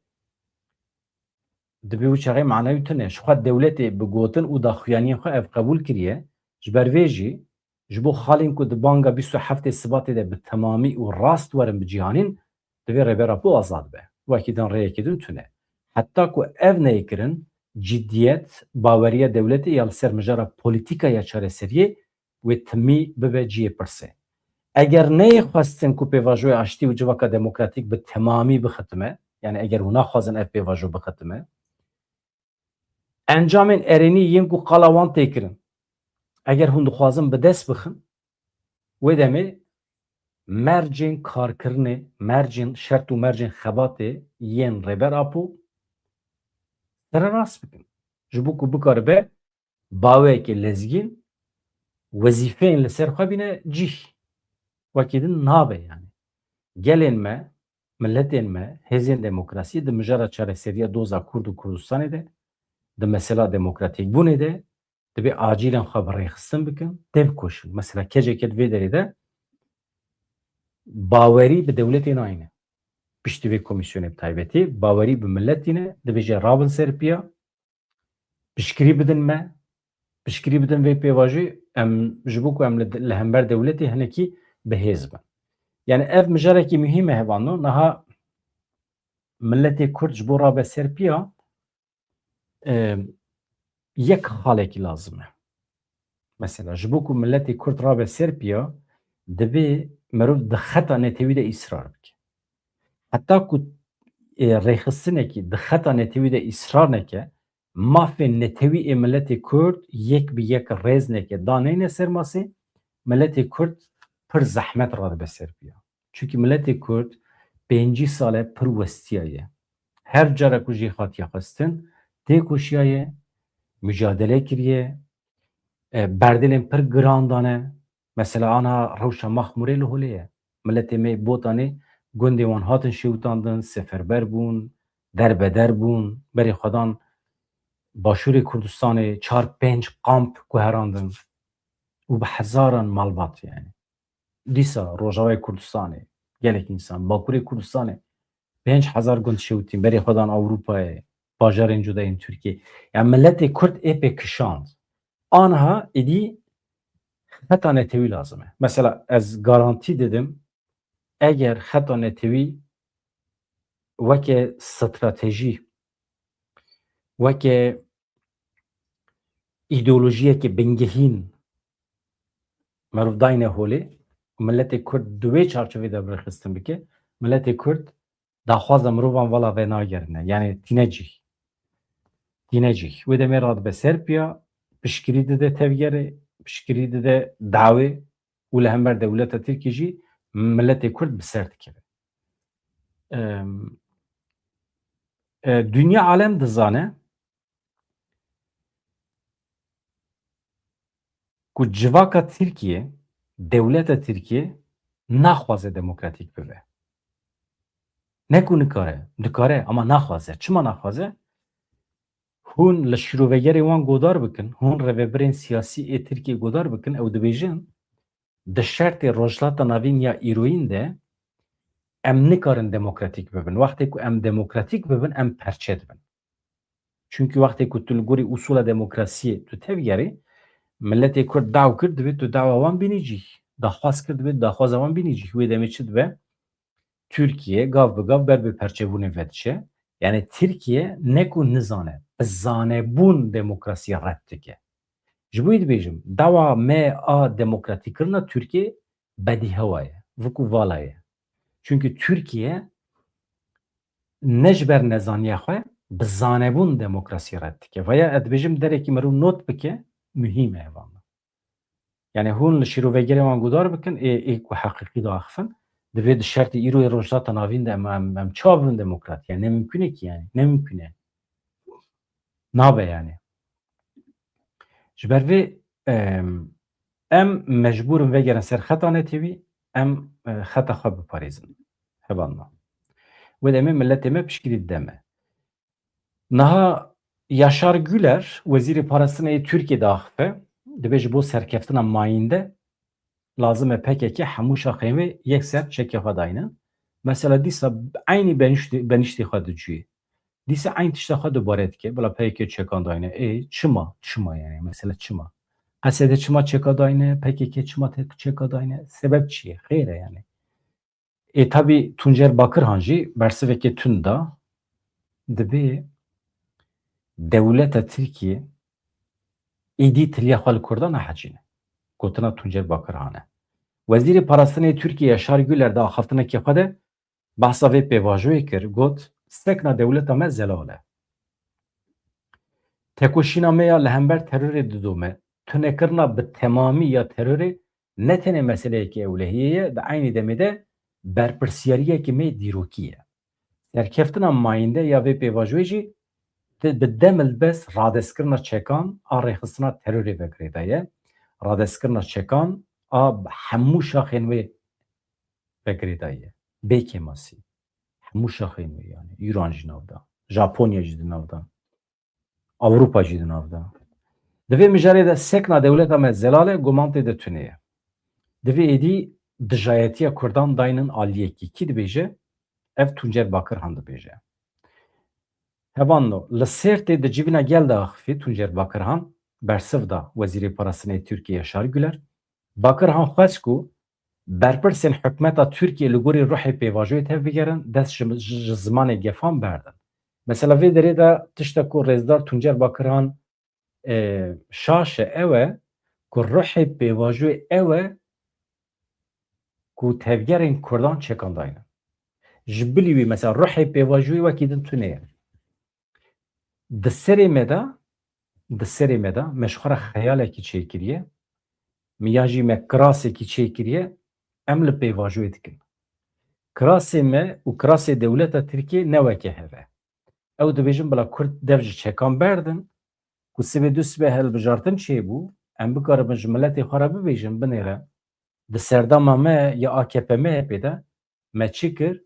dibê wî çaxê manewî tune. Ji xwe dewletê bi gotin û daxuyaniyên xwe ev qebûl kiriye. Ji ber vê jî ji bo xalên ku di banga bîst û heftê Sibatê de bi temamî û rast werin bi cîhanîn, divê Rêber Apo azad be. Wekî din rêyekî din tune. Heta ku ev neyê kirin, ciddiyet, baweriya dewletê ya li ser mijara polîtîka ya çareseriyê wê timî bibe cihê pirsê. Eger neyê xwestin ku pêvajoya aştî û civaka demokratîk bi temamî bixitime, yani eger hûn naxwazin ev pêvajo bixitime, encamên erênî yên ku qala wan tê kirin, eger hûn dixwazin bi dest bixin, wê demê mercên karkirinê, mercên şert û mercên xebatê yên Rêber Apo sererast bikin. Ji bo ku bikaribe baweyekê lezgîn wezîfeyên li ser xwe bîne cih. Wekî din nabe yani. Gelên me, miletên me, hêzên demokrasiyê di mijara çareseriya doza Kurd û Kurdistanê de, di mesela demokratîkbûnê de, dibê acîlen xwe bi rêxistin bikin, têbikoşin. Mesela keceke di vê derê de bawerî bi dewletê nayîne. Piştî vê komîsyonê bi taybetî, bawerî bi miletî ne, dibêje rabin ser piya, piştgirî bidin me, piştgirî bidin vê pêvajoyê, em ji bo ku em li, li hember dewletê hinekî bi hêz bin. Yani ev mijarekî muhîm e hevano, niha miletê Kurd ji bo rabe ser piya, e, yek xalekî lazim e. Mesela ji bo ku miletê Kurd rabe ser piya, divê mirov di xeta netewî de îsrar bike. Heta ku, e, rêxistinekî di xeta netewî de îsrar neke, mafên netewî ê miletê Kurd yek bi yek rêz neke, daneyne ser masê, miletê Kurd pir zehmet radibe ser piya. Çunkî miletê Kurd pêncî sal e pir westiyaye. Her cara ku jê hatiye xwestin, têkoşiyaye, mucadele kiriye, e, berdêlên pir giran dane. Mesela ana rewşa Maxmûrê li holê ye. Miletê me Botanê gundê wan hatin şewitandin, seferber bûn, derbeder bûn, berê xwe dan Başûrê Kurdistanê, çar pênc kamp guherandin û bi hezaran malbat yani. Dîsa Rojavayê Kurdistanê, gelek însan, Bakurê Kurdistanê, pênc hezar gund şewitîn, berê xwe dan Ewropayê, bajarên cuda yên Tirkiyê. Yani miletê Kurd ê pê kişand. Aniha êdî xeta netewî lazim e. Mesela ez garantî didim, eger xeta netewî weke stratejî, weke îdeolojiyeke bingehîn merov dayne holê û miletê Kurd di wê çarçovê de bi rêxistin bike, Miletê Kurd daxwaza mirovan vala venagerine. Yani tîne cih. Tîne cih. Wê demê radibe ser piya, piştgirî dide tevgerê, piştgirî dide dawê û li hember dewleta Tirkî jî miletê Kurd bi ser dikeve. Em, e, Dinya alem dizane ku civaka Tirkiye, dewleta Tirkiye naxwaze demokratîk bibe. Ne ku nikare, dikare ama naxwaze. Çima naxwaze? Hûn li şîrovegerê wan godar bikin, hûn rêvebirên siyasî ê Tirkiyê godar bikin, ew dibêjin, di şertê Rojhilata Navîn ya îroyîn de em nikarin demokratîk bibin. Wextê ku em demokratîk bibin, em perçe dibin. Çunkî wextê ku tu li gorî usûla demokrasiyê tu tevgerî, miletê Kurd daw kir, divê tu dawa wan bînî cîh. Daxwaz kir, divê tu daxwaza wan bînî cîh. Wê demê çi dibe? Tirkiye gav bi gav ber bi perçebûnê vediçe. Yani Tirkiye ne ku nizane, bi zanebûn demokrasiyê red dike. Ji bo wî dibêjim, dawa me a demokratîkkirina Tirkiye bedîhewa ye, viku vala ye. Çunkî Tirkiye ne ji ber nezaniya xwe, bi zanebûn demokrasiyê red dike. Vaya ez dibêjim derekî meriv not bike, muhîm e hevalno. Yani hûn li şîrovegerê wan guhdar bikin, ê, ê ku heqîqî diaxifin, divê di şertê îro yê Rojhilata Navîn de em, em, em çawa bibin demokrat? Yani ne mimkun e ki yani, ne mimkun e. Nabe yani. Ji ber vê, em, em mecbûr in vegerin ser xeta netewî, em, e, xeta xwe biparêzin. Hevalno. Wê demê miletê me piştgirî dide me. Niha Yaşar Güler, wezîrê parastinê yê Tirkiyê diaxife, dibê ji bo serkeftina mayînde lazim e P K K hemû şaxên wê yekser çekê xwe dayne. Mesela dîsa eynî beniştê, beniştê xwe dicûyê. Dîsa eyn tişta xwe dubare dike, bila P K K çekan dayne. Ê, çima? Çima yani? Mesela çima? Qesede çima çeka dayne? P K K çima te-, çeka dayne? Sebep çi ye? Xêr e yani. Ê, tabî Tuncer Bakirhan jî bersivekê tund da, dibê dewleta Tirkiyê êdî tiliya xwe li Kurdan nehecîne. Gotina Tuncer Bakirhan e. Wezîrê Parastinê Tirkiyê Yaşar Güler di axaftinekê xwe de behsa vê pêvajoyê kir, got, sekna dewleta me zelal e. Tekoşîna me ya li hember terorê didome, tunekirina bi temamî ya terorê ne tenê meseleyekî ewlehiyê ye, di eynî demê de berpirsiyariyekî me dîrokî ye. Serkeftina mayînde ya vê pêvajoyê jî di, bi demilbest radestkirina çekan a rêxistina terorê ve girêdaye. Radestkirina çekan a hemû şaxên wê ve girêdaye. Bê kêmasî. Hemû şaxên wê yani. Îran jî nav da. Japonya jî di nav da. Ewropa jî di nav da. Di vê mijarê de sekna dewleta me zelal e, guman tê de tune ye. Divê êdî dijayetiya Kurdan daynin aliyekî. Kî dibêje? Ev Tuncer Bakirhan dibêje. Hevalno, li Sêrtê di civîna gel de axifî Tuncer Bakirhan, bersiv da Wezîrê Parastinê Tirkiyê Yaşar Güler. Bakirhan xwest ku berpirsên hikûmeta Tirkiyê li gorî ruhê pêvajoyê tevbigerin, dest ji, ji, ji zimanê gefan berdin. Mesela vê derê de tişta ku rêzdar Tuncer Bakirhan, e, şaş e, ew e ku ruhê pêvajoyê ew e ku tevgerên Kurdan çekan dayne. Ji bilî wî mesela ruhê pêvajoyê wekî din tune ye. Di serê me de, di serê me de me ji xwe re xeyalekî çêkiriye, me ya jî me kirasekî çêkiriye, em li pêvajoyê dikin. Kirasê me û kirasê dewleta Tirkiyê ne weke hev e. Ew dibêjin bila Kurd dev ji çekan berdin, ku sibê du sibê hilbijartin çêbû, em bikaribin ji miletê xwe re bibêjin, binêre. Di serdema me ya A K P M H P'ê de me çi kir?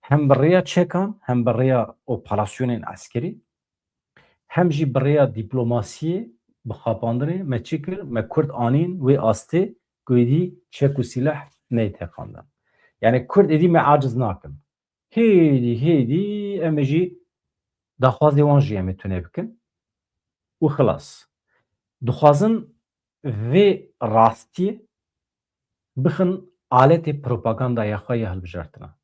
Hem bi rêya çekan, hem bi rêya operasyonên eskerî, hem jî bi rêya dîplomasiyê, bi xapandinê me çi kir? Me Kurd anîn wê astê ku êdî çek û sîleh neyê teqandin. Yani Kurd êdî me aciz nakin. Hêdî, hêdî em ê jî daxwazê wan jî em ê tune bikin û xilas. Dixwazin vê rastiyê bixin aletê propagandaya xwe ya hilbijartina.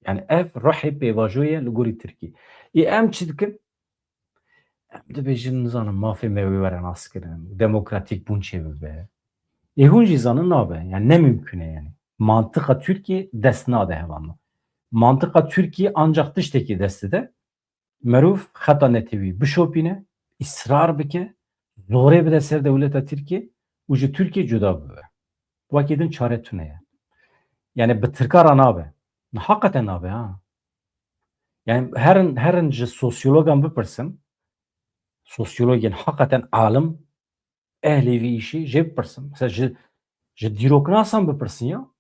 Yani ev ruhê pêvajoyê ye li gorî Tirkî. Ê em çi dikin? Em dibêjin, nizanim, mafê me wê were naskirin, demokratîk bûn çêbibe. Ê hûn jî zanin nabe. Yani ne mimkun e yani. Mantiqa Tirkiyê dest nade hevalno. Mantiqa Tirkiyê ancak tiştekî dest dide. Merov xeta netewî bişopîne, îsrar bike, zorê bide ser dewleta Tirkiyê û ji Tirkiyê cuda bibe. Wekî din çare tune ye. Yani bi Tirka re nabe. Heqeten nabe ha. Yani herin, herin ji sosyologan bipirsin, sosyologên heqeten alim, ehlê vî îşî jê bipirsin. Mesela ji, ji dîroknasan bipirsin ya.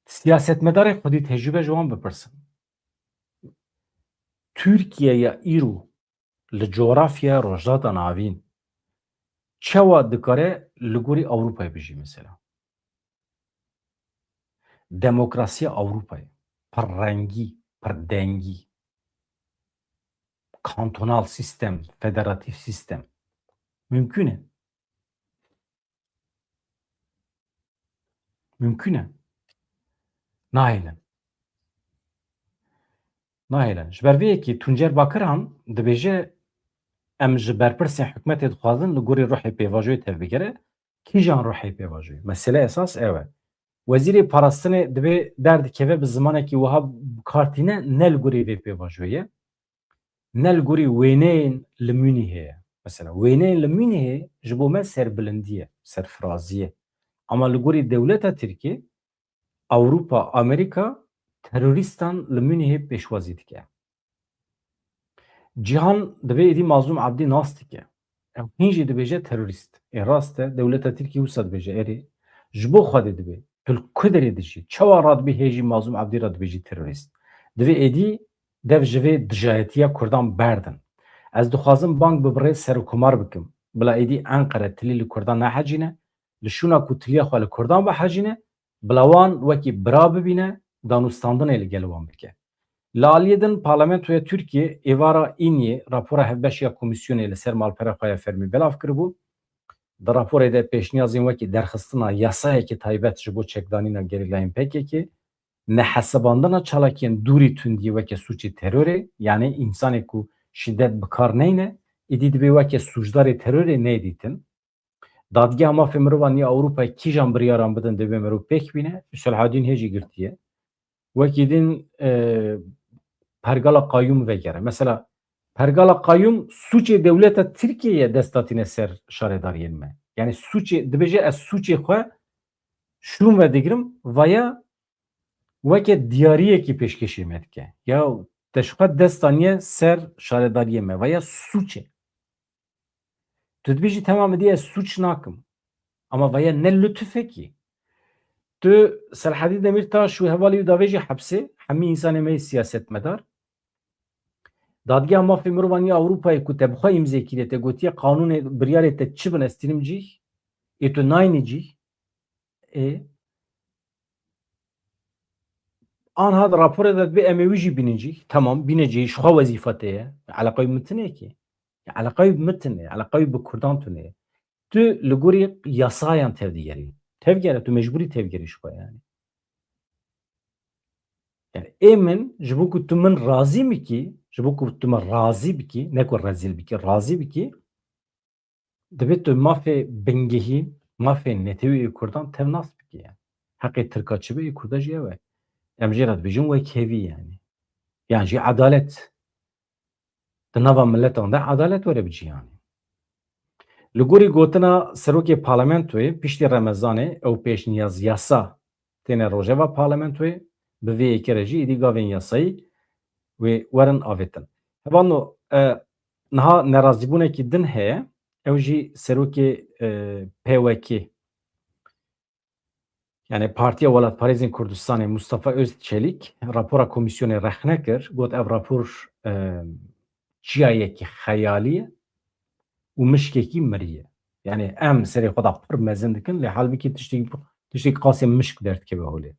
Siyasetmedarê xwedî tecrübe ji wan bipirsin. Tirkiye ya îro li coğrafya Rojhilata Navîn çawa dikare li gorî Ewropayê bijî mesela? Demokrasiya Ewropayê, pirrengî, pirdengî, kantonal sistem, federatif sistem. Mümkün e. Mümkün e. Nahêlin. Nahêlin. Ji ber vê yekê Tuncer Bakirhan dibêje, em ji berpirsên hikûmetê dixwazin li gorî ruhê pêvajoyê tevbigere. Kîjan ruhê pêvajoyê? Mesele esas ew e. Wezîrê parastinê dibê derdikeve bi zimanekî wiha bi kar tîne, ne li gorî vê pêvajoyê ye, ne li gorî wêneyên li Munîhê ye. Mesela wêneyên li Munîhê ji bo me serbilindî ye, serfirazî ye. Ama li gorî dewleta Tirkî, Ewropa, Amerîka terorîstan li Munîhê pêşwazî dike. Cîhan dibê êdî Mazlûm Ebdî nas dike. Ew hîn jî dibêje terorîst. Ê rast e, dewleta Tirkiyê wisa dibêje, erê. Ji bo Xwedê dibê. Tu li ku derê dijî? Çawa radibî hê jî Mazlûm Ebdî re dibêjî terorîst? Divê êdî dev ji vê dijayetiya Kurdan berdin. Ez dixwazim bang bi birê serokkomar bikim. Bila êdî Enqere tilî li Kurdan nehecîne, li şûna ku tiliya xwe li Kurdan bihecîne, bila wan wekî bira bibîne, danûstandinê li gel wan bike. Li aliyê din Parlamentoya Tirkiyê êvara îniyê rapora hevbeş ya Komîsyonê li ser malpera xwe ya fermî belav kiribû. Di raporê de pêşniyazên wekî derxistina yasayekî taybet ji bo çekdanîna gerîlayên P K K, nehesibandina çalakiyên dûrî tundî weke sûcê terorê, yanî însanê ku şîdet bi kar neyne, êdî dibê weke sûcdarê terorê neyê dîtin. Dadgeha Mafê Mirovan ya Ewropayê kîjan biryaran bidin, divê merov pêk bîne. Û Selahedîn hê jî girtiye. Wekî din, e, Pergala Qayûm vegere. Mesela Pergala Qayûm sûcê dewleta Tirkiyeyê dest datîne ser şaredariyên me. Yani sûcê, dibêje ez sûcê xwe şûn ve digirim, vaya weke diyariyekî pêşkêşê me dike. Ya te ji xwe dest daniye ser şaredariyê me, vaya sûc e. Tu dibêjî, "Temam, êdî ez sûc nakim." Ama vaya ne lutfekî. Tu Selahedîn Demîrtaş û hevalê wî davêjî hepsê, hemî însanê me yê siyasetmedar. Dadgeha Mafê Mirovan ya Ewropayê ku te bi xwe îmzê kiriye, te gotiye, "Qanûnê, biryarê te çi bin ez tînim cîh." Ê tu nayînî cîh. Ê, anha di raporê de dibê em ê wî jî bînin cî. Temam, bîne cî, ji xwe wezîfa te ye. Eleqayî bi min tune ki. Eleqayî bi min tune, eleqayî bi Kurdan tune. Tu li gorî yasayan tevdigerî. Tevgere, tu mecbûrî tevgerî ji xwe yani. Yani ê min, ji bo ku tu min razî bikî, ji bo ku tu min razî bikî, ne ku rezîl bikî, razî bikî, Divê tu mafê bingehîn, mafê netewî ê Kurdan tev nas bikî yani. Heqê Tirka çi be, ê Kurda jî ew e. Em jê re dibêjin wekhevî yani. Yan jî edalet. Di nava miletan de edalet were bi cîhanê. Li gorî gotina serokê parlamentoyê, piştî Remezanê ew pêşniyaz yasa têne rojeva parlamentoyê, bi vê yekê re jî êdî gavên yasayî wê werin avêtin. Hevalno, e, niha nerazîbûnekî din heye, ew jî serokê, e, P Y K, yani Partiya Welatparêzên Kurdistanê Mustafa Özçelik rapora komîsyonê rexne kir, got ev rapor, e, çiyayekî xeyalî ye û mişkekî mirî ye. Yani em serê xwe de pir mezin dikin, lê halbikî tiştekî, tiştekî qasê mişk derdikeve holê.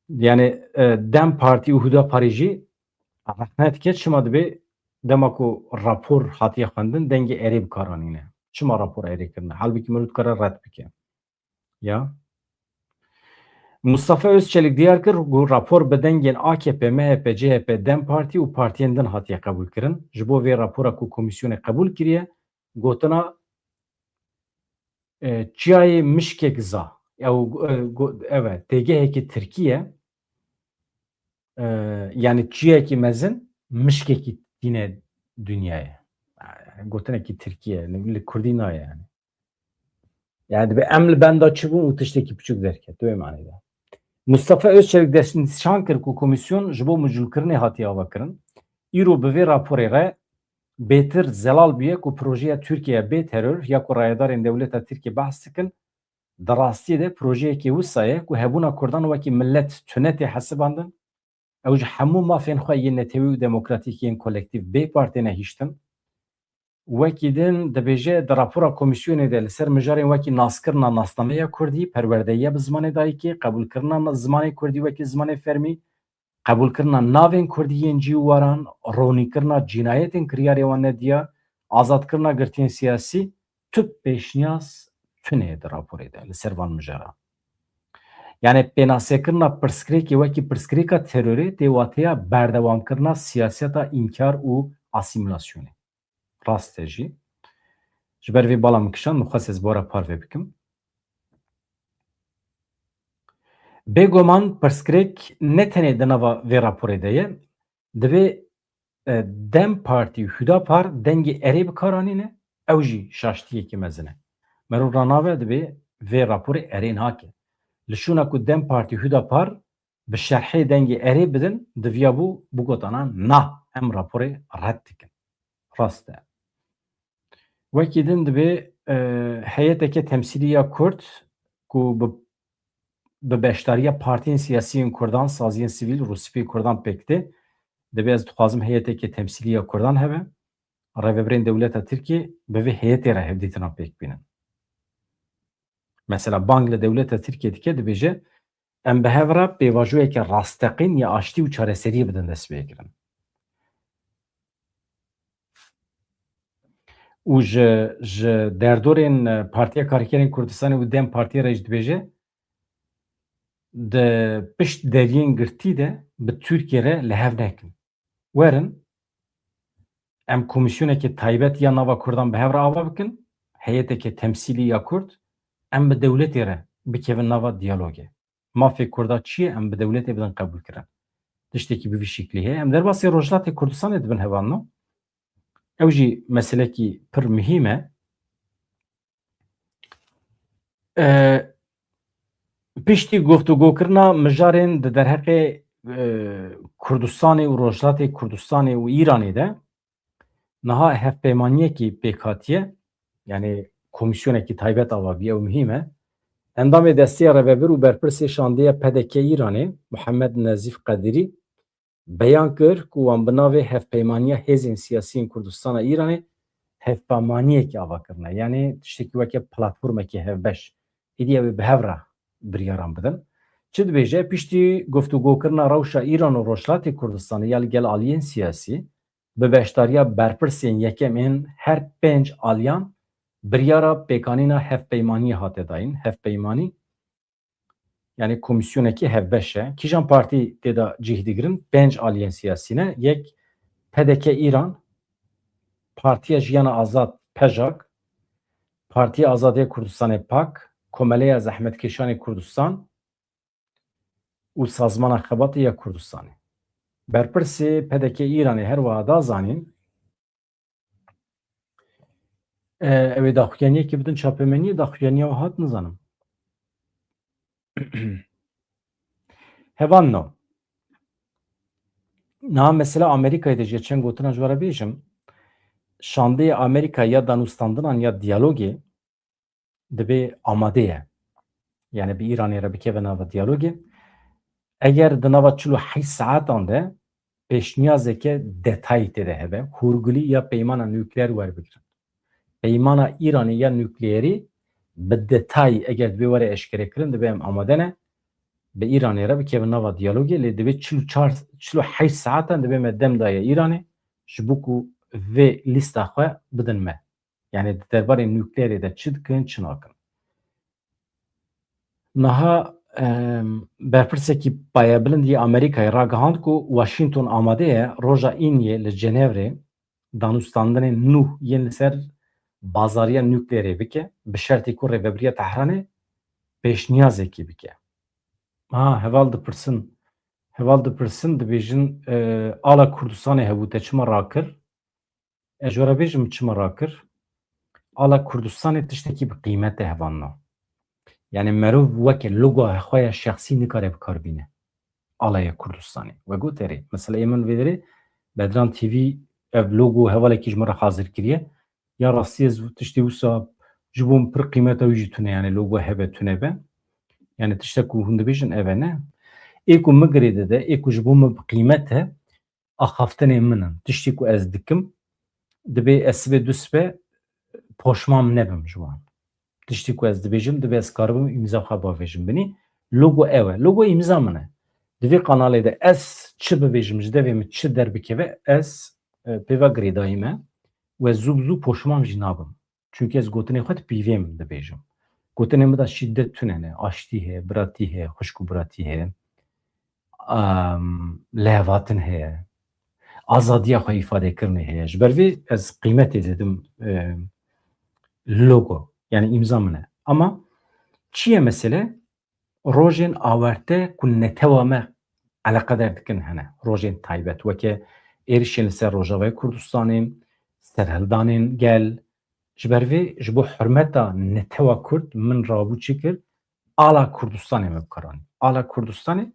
Yani, e, DEM Partî û Huda Parî jî rexne dike, çima dibê dema ku rapor hatiye xwendin, dengê erê bi kar anîne. Çima rapor erê kirine? Halbikî mirov dikare red bike. Ya. Mustafa Özçelik diyar kir ku rapor bi dengên A K P, M H P, C H P, DEM Partî û partiyên din hatiye qebûlkirin. Ji bo vê rapora ku komîsyonê qebûl kiriye, gotina, e, çiyayê mişkek za, ew, e, go-, ev e, têgehekî tirkî ye. E, yani çiyekî mezin mişkekî tîne dinyayê. Gotinekî tirkî ye, li kurdî nayê yani. Yani dibe em li benda çi bûn û tiştekî piçûk derket, wê manê de. Mustafa Özçelik destnîşan kir ku komîsyon ji bo mijûlkirinê hatiye avakirin. Îro bi vê raporê re bêtir zelal bûye ku projeya Tirkiye bê teror ya ku rayedarên dewleta Tirkiye behs dikin, di rastiyê de projeyekê wisa ye ku hebûna Kurdan wekî milet tune tê hesibandin. Ew ji hemû mafên xwe yên netewî û demokratîk yên kolektîf bê par têne hiştin. Wekî din dibêje, di rapora komîsyonê de li ser mijarên wekî naskirina nasnameya kurdî, perwerdeyiya bi zimanê dayikê, qebûlkirina na-, zimanê kurdî wekî zimanê fermî, qebûlkirina navên kurdî yên cî û waran, ronîkirina cînayetên kiryarê wan nediyar, azadkirina girtiyên siyasî, tu pêşniyaz tune di raporê de li ser van mijara. Yani pênasekirina pirsgirêkê wekî pirsgirêka terorê tê wateya berdewamkirina siyaseta înkar û asîmîlasyonê. Rast e jî. Ji ber vê bala min kişand, min xwest ez bi we re parve bikim. Bêguman pirsgirêk ne tenê di nava vê raporê de ye. Divê, e, DEM Partî û Hüdapar dengê erê bi kar anîne, ew jî şaştiyekî mezin e. Merov ranabe, divê vê raporê erê nake. Li şûna ku DEM Partî û Hüdapar bi şerhê dengê erê bidin, diviya bû bigotana na, em raporê red dikin. Rast e. Wekî din dibê, e, heyeteke temsîlî ya Kurd ku bi, bi beşdariya partiyên siyasî yên Kurdan, saziyên sivîl, Rûspiyê Kurdan pêk tê. Dibê ez dixwazim heyeteke temsîlî ya Kurdan hebe. Rêvebirên dewleta Tirkiyê bi vê heyetê re hevdîtina pêk bînin. Mesela bang li dewleta Tirkiyê dike, dibêje, em bi hev re pêvajoyeke rasteqîn ya aştî û çareseriyê bidin destpêkirin. Û ji, ji derdorên, e, Partiya Karkerên Kurdistanê û DEM Partiyê re jî dibêje, di pişt deriyên girtî de bi Tirkiye re li hev nekin. Werin, em komîsyoneke taybet ya nava Kurdan bi hev re ava bikin, heyeteke temsîlî ya Kurd, em bi dewletê re bikevin nava diyalogê. Mafê Kurda çi ye, em bi dewletê bidin qebûlkirin. Tiştekî bi vî şiklî heye. Em derbasî Rojhilatê Kurdistanê dibin hevalno. Ew jî meselekî pir muhîm e. E, piştî guftûgokirina mijarên di derheqê, e, Kurdistanê û Rojhilatê Kurdistanê û Îranê de niha hevpeymaniyekî pêk hatiye, yani komîsyonekî taybet ava bî, ew muhîm e. Endamê Desteya Rêvebir û Berpirsê Şandeya P D K Îranê, Muhammed Nezîf Qedirî, beyan kir ku wan bi navê Hevpeymaniya Hêzên Siyasî yên Kurdistana Îranê hevpeymaniyekê ava kirine. Yanî tiştekî weke platformekê hevbeş. Êdî ew ê bi hev re biryaran bidin. Çi dibêje? Piştî guftûgokirina rewşa Îran û Rojhilatê Kurdistanê ya li gel aliyên siyasî, bi beşdariya berpirsên yekem ên her pênc aliyan biryara pêkanîna hevpeymaniyê hate dayîn. Hevpeymanî, yani komîsyonekî hevbeş e. Kîjan partî tê de cih digirin? Pênc aliyên siyasî ne. Yek P D K Îran, Partiya Jiyana Azad, PJAK, Partiya Azadiya Kurdistanê, PAK, Komeleya Zehmetkêşanê Kurdistan û Sazmana Xebatê ya Kurdistanê. Berpirsê P D K Îranê her wiha da zanîn, e, ew ê daxuyaniyekê bidin çapemeniyê, daxuyaniya we hat nizanim. Hevalno. Niha mesela Amerîkayê de jî çend gotina ji we re bêjim, şandeyê Amerîka ya danûstandinan ya diyalogê dibê amade ye. Yani bi Îranê re bikeve nava diyalogê. Eger di nava çil û heşt saetan de pêşniyazeke detayî tê de hebe, hûrgulî ya peymana nukleer werbigirin. Peymana Îranê ya nukleerî bi detayî eger dibê were eşkerekirin, dibê em amade ne bi Îranê re bikevin nava diyalogê, lê dibê çil û çar, çil û heşt saetan dibê me dem daye Îranê, ji bo ku vê lîsta xwe bidin me. Yani di derbarê nukleerê de çi dikin, çi nakin. Niha, em, berpirsekî payebilind yê Amerîkayê ragihand ku Washington amade ye roja Îniyê li Cenevrê danûstandinên nû yên li ser bazariya nukleerê bike, bi şertê ku rêvebiriya Tehranê pêşniyazekî bike. Ha, heval dipirsin, heval dipirsin, dibêjin, e, ala Kurdistanê hebû, te çima rakir? Ez ji we re bêjim çima rakir? Ala Kurdistanê tiştekî bi qîmet e hevalno. Yani merov weke logoya xwe ya şexsî nikare bi kar bîne. Alaya Kurdistanê. We got erê. Mesela ê min vê derê Bedran T V ev logo hevalekî ji min re hazir kiriye. Ya rastî ez tiştê wisa ji bo min pir qîmeta wî jî tune, yani logo hebe tune be. Yani tiştek ku hûn dibêjin ev e ne. Ê ku min girê dide, ê ku ji bo min bi qîmet e, axaftinê min in. Tiştê ku ez dikim, dibê ez sibe du sibe poşman nebim ji wan. Tiştê ku ez dibêjim, dibê ez karibim îmza xwe bavêjim binî. Logo ew e. Logo îmza min e. Di vê kanalê de ez çi bibêjim, ji devê min çi derbikeve, ez, e, pê ve girêdayî me û ez zû bi zû poşman jî nabim. Çunke ez gotinê xwe di pîvê min dibêjim. Gotinê min de şîdet tune ne, aştî heye, biratî heye, xwişk û biratî heye. Em, lihevhatin heye. Azadiya xwe îfadekirinê heye. Ji ber vê ez qîmetê didim, em, logo. Yani îmza min e. Ama çi ye mesele? Rojên awarte ku netewa me eleqedar dikin hene. Rojên taybet weke êrişên li ser Rojavayê Kurdistanê, serhildanên gel. Ji ber vê, ji bo hurmeta netewa Kurd min rabû çi kir? Ala Kurdistanê me bikaranî. Ala Kurdistanê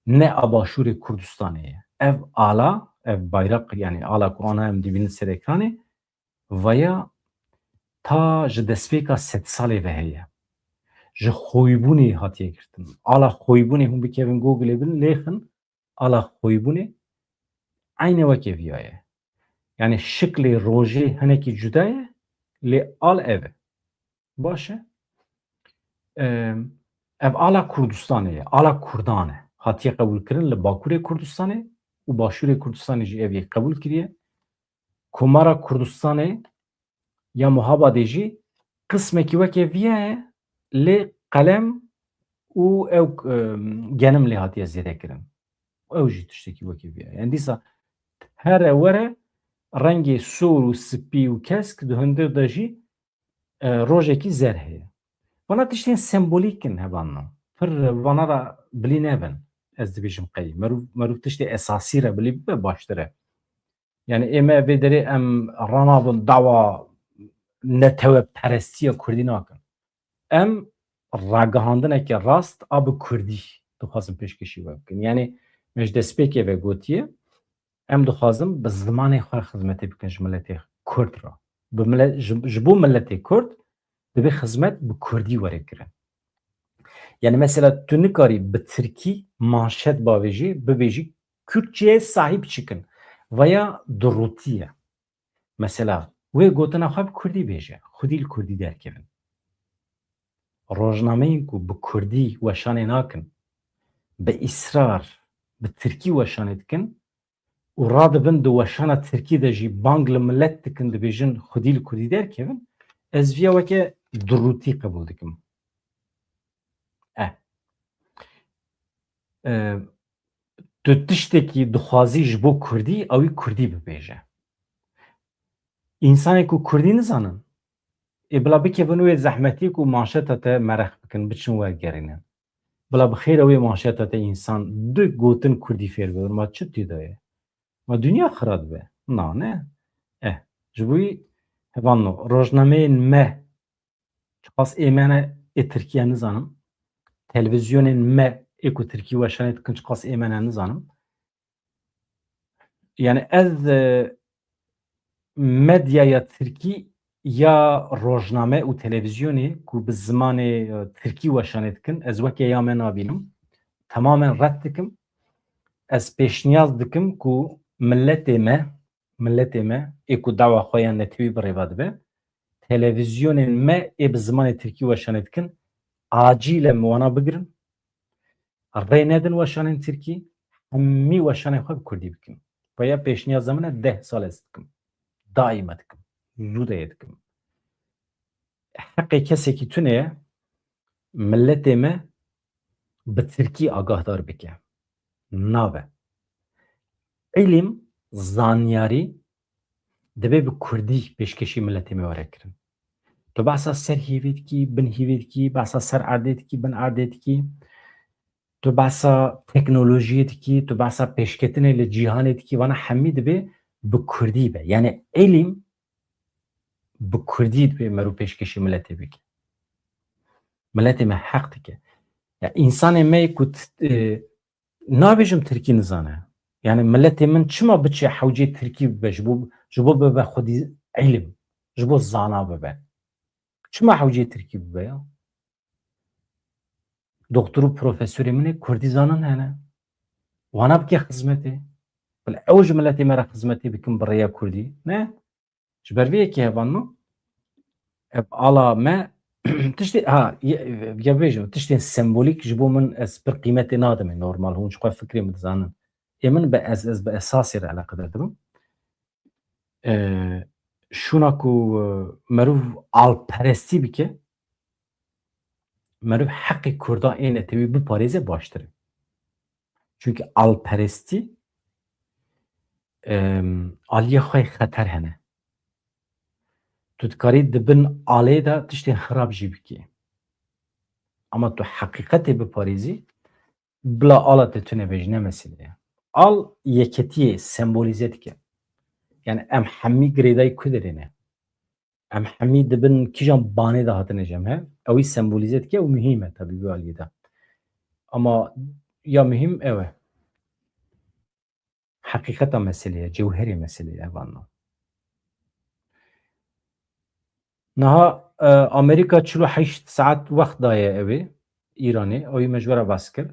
ne a Başûrê Kurdistanê ye. Ev ala, ev bayraq, yani ala ku ana em dibînin ser ekranê, vaya ta ji destpêka sedsalê ve heye. Ji xoybûnê hatiye girtin. Ala xoybûnê hûn bikevin Googleê bin, lêxin, ala xoybûnê eyne weke viya ye. Yani şiklê rojê hinekî cuda ye, lê al ev e. Baş e. Em, ev ala Kurdistanê ye, ala Kurdan e. Hatiye qebûlkirin li Bakurê Kurdistanê û Başûrê Kurdistanê jî ev yek qebûl kiriye. Komara Kurdistanê ya Muhabadê jî qismekî weke viya ye, lê qelem û ew, em, genim lê hatiye zêde kirin. Ew jî tiştekî weke viya ye. Yani dîsa here were rengê sor û spî û kesk di hundir de jî, e, rojekî zer heye. Vana tiştên sembolîk in hevalno. Pir vana re bilî nebin. Ez dibêjim qey. Merûv, merûv tiştê esasî re bilî bibe baştir e. Yani ê me vê derê em ranabin dawa neteweperestiya Kurdî nakin. Em ragihandineke rast a bi Kurdî dixwazin pêşkêşî we bikin. Yani me ji destpêkê ve gotiye, em dixwazin bi zimanê xwe xizmetê bikin ji miletê Kurd re. Bi mile-, ji, ji bo miletê Kurd divê xizmet bi Kurdî were kirin. Yani mesela tu nikarî bi Tirkî manşet bavêjî, bibêjî Kürtçeye sahip çıkın veya durutiye. Mesela wê gotina xwe bi Kurdî bêje, xwedî li Kurdî derkevin. Rojnameyên ku bi Kurdî weşanê nakin, bi îsrar bi Tirkî weşanê dikin û radibin di weşana Tirkî de jî bang li milet dikin, dibêjin xwedî li Kurdî derkevin, ez viya weke durûtî qebûl dikim. Eh. Eh, tu tiştekî dixwazî ji bo Kurdî, ew ê Kurdî bibêje. Însanê ku Kurdî nizanin, ê bila bikevin wê zehmetî ku manşeta te merex bikin, biçin wergerînin. Bila bi xêr e wê manşeta te însan du gotin Kurdî fêr bibin, ma çi tê de ye? Ma dinya xira dibe. Na, ne? Eh, ji bo wî hevalno, rojnameyên me çiqas ê me ne ê Tirkiye nizanim. Televîzyonên me ê ku Tirkî weşanê dikin çiqas ê me ne nizanim. Yani ez, e, medyaya Tirkî ya rojname û televîzyonê ku bi zimanê, e, Tirkî weşanê dikin, ez weke ya me nabînim. Temamen red dikim. Ez pêşniyaz dikim ku miletê me, miletê me ê ku dawa xwe ya netewî bi rêva dibe, televîzyonên me ê bi zimanê Tirkî weşanê dikin, acîlen wana bigirin. Rê nedin weşanên Tirkî, hemî weşanên xwe bi Kurdî bikin. Vaya pêşniyaza min e, deh sal ez dikim. Daîme dikim. Zû de yê dikim. Heqê kesekî tune ye, miletê me bi Tirkî agahdar bike. Nabe. Îlim, zanyarî dibe bi Kurdî pêşkêşî miletê me were kirin. Tu behsa ser hîvê dikî, bin hîvê dikî, behsa ser erdê dikî, bin erdê dikî. Tu behsa teknolojiyê dikî, tu behsa pêşketinê li cîhanê dikî, vana hemî dibe bi kurdî be. Yani îlim bi kurdî dibe meriv pêşkêşî miletê bike. Miletê me heq dike. Ya însanê me ku t-, e, nabêjim tirkî nizane. Yani miletê min çima biçe hewcê tirkî bibe, ji bo, ji bo bibe xwedî îlim, ji bo zana bibe. Çima hewcê tirkî bibe ya? Doktor û profesorê min ê kurdî zanin hene. Wana bike xizmetê. Bila ew ji miletê me re xizmetê bikin bi rêya kurdî. Ne? Ji ber vê yekê hevalno, ev ala me tiştê, ha, ye-, ya bêjim, tiştên sembolîk ji bo min ez pir qîmetê nadim, ê normal, hûn ji xwe fikrê min dizanin. Ê min bi ez, ez bi esasê re eleqedar dibim. E, şûna ku, e, meriv alperestî bike, meriv heqê kurda ê netewî biparêze baştir e. Çunke alperestî, em, aliyê xwe xeter hene. Tu dikarî di bin alê de tiştên xirab jî bikî. Ama tu heqîqetê biparêzî, bila ala te tune be jî ne meselê ye. Al yeketiyê sembolîze dike. Yani em hemî girêdayî ku derê ne. Em hemî di bin kîjan banê de hatine cem hev. Ewî sembolîze dike û muhîm e tabii bu aliyê de. Ama ya muhîm ew e. Heqîqeta meselê ye, cewherê meselê ye, evan no. Niha, e, Amerîka çil û heşt saet wext daye ewê, Îranê, ewî me ji we re behs kir.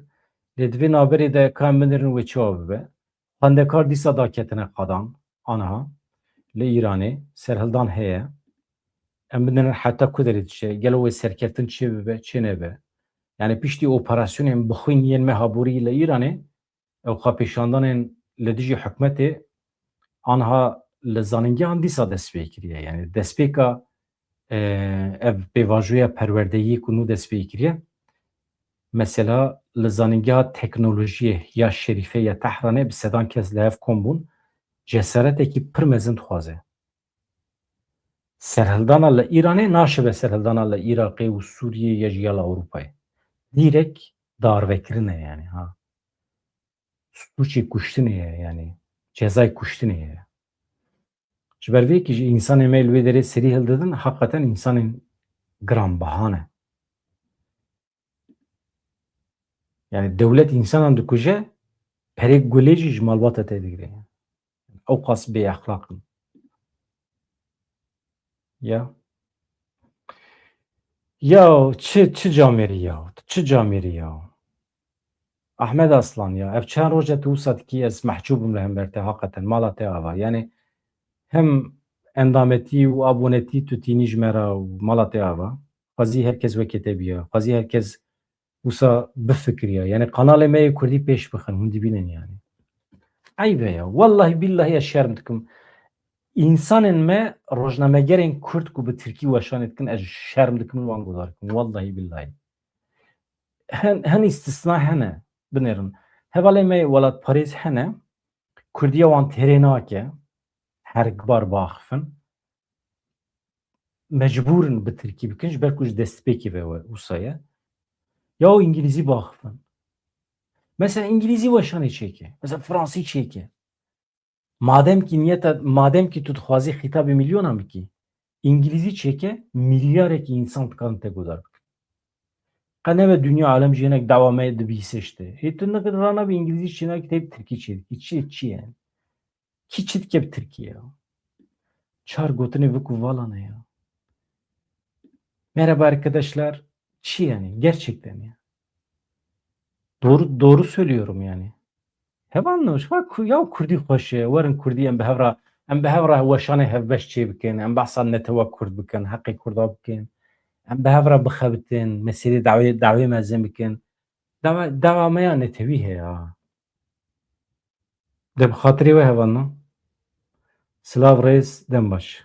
Lê di vê navberê de ka em binêrin wê çawa bibe. Xwendekar dîsa daketine qadan, aniha, li Îranê, serhildan heye. Em binêrin heta ku derê diçe, gelo wê serkeftin çê bibe, çê nebe. Yani piştî operasyonên bixwîn yên meha borî li Îranê, ew xwepêşandanên li dijî hikûmetê anha li zanîngehan dîsa dest pê kiriye. Yani destpêka, e, ev pêvajoya perwerdeyî ku nû dest pê kiriye, mesela li zanîngeha teknolojiyê ya Şerîfe ya Tehranê bi sedan kes li hev kom bûn, cesaretekî pir mezin dixwaze. Serhildana li Îranê naşibe serhildana li Iraqê û Sûriyê ya jî ya li Ewropayê. Dîrek darvekirin e yani, ha. Sûcê kuştinê ye yani. Cezayê kuştinê ye. Ji ber vê yekê jî însanê me li wê derê serî hildidin, heqeten însanên giranbaha ne. Yani dewlet însanan dikuje, perê gulê jî ji malbata te digire. Ew qas bêexlaq in. Ya. Ya çi, çi camêrî ya, çi camêrî ya. Ahmed Aslan ya, ev çend roj e tu wisa dikî, ez mehcûb im li hember te, haqeten mala te ava. Yani hem endametî û abonetî tu tînî ji me re û mala te ava. Xwezî her kes wekê te biya. Xwezî her kes wisa bifikiriya. Yani kanalê me yê kurdî pêş bixin, hûn dibînin yani. Eyb e ya. Wellahî billahî ez şerm dikim. Însanên me, rojnamegerên kurd ku bi tirkî weşanê dikin, ez şerm dikim li wan guhdar dikim. Wellahî billahî. Hen, hen îstisna hene, binêrin. Hevalê me welatparêz hene, kurdiya wan têrê nake, hergbar biaxifin. Mecbûr in bi tirkî bikin, ji ber ku ji destpêkê ve we wisa ye. Ya û îngilîzî biaxifin. Mesela îngilîzî weşanê çêke. Mesela fransî çêke. Madem ki niyeta, madem ki tu dixwazî xîtabê milyonan bikî, îngilîzî çêke, milyarekî însan dikarin te guhdar bikin. Qe nebe dinya alem jî hinek dawa me dibîse işte. Hê tu ne ranabî îngilîzî çênakî, te bi tirkî çêdikî. Çi, çi yani? Kî çi dike bi tirkî ya? Çar gotinê viku vala ne ya. Merhaba arkadaşlar. Çi yani? Gerçekten ya. Doğru, doğru söylüyorum yani. Heval ne hoş. Ha, ku-, ya kurdî xweş e. Werin kurdî em bi hev re, em bi hev re weşanê hevbeş çê bikin. Em behsa netewa kurd bikin. Heqê kurda bikin. Em bi hev re bixebitin. Meselê dawê, dawê mezin bikin. Dawa, dawa me ya netewî heye ha. De bi xatirê we hevalna. Silav, rêz, dem baş.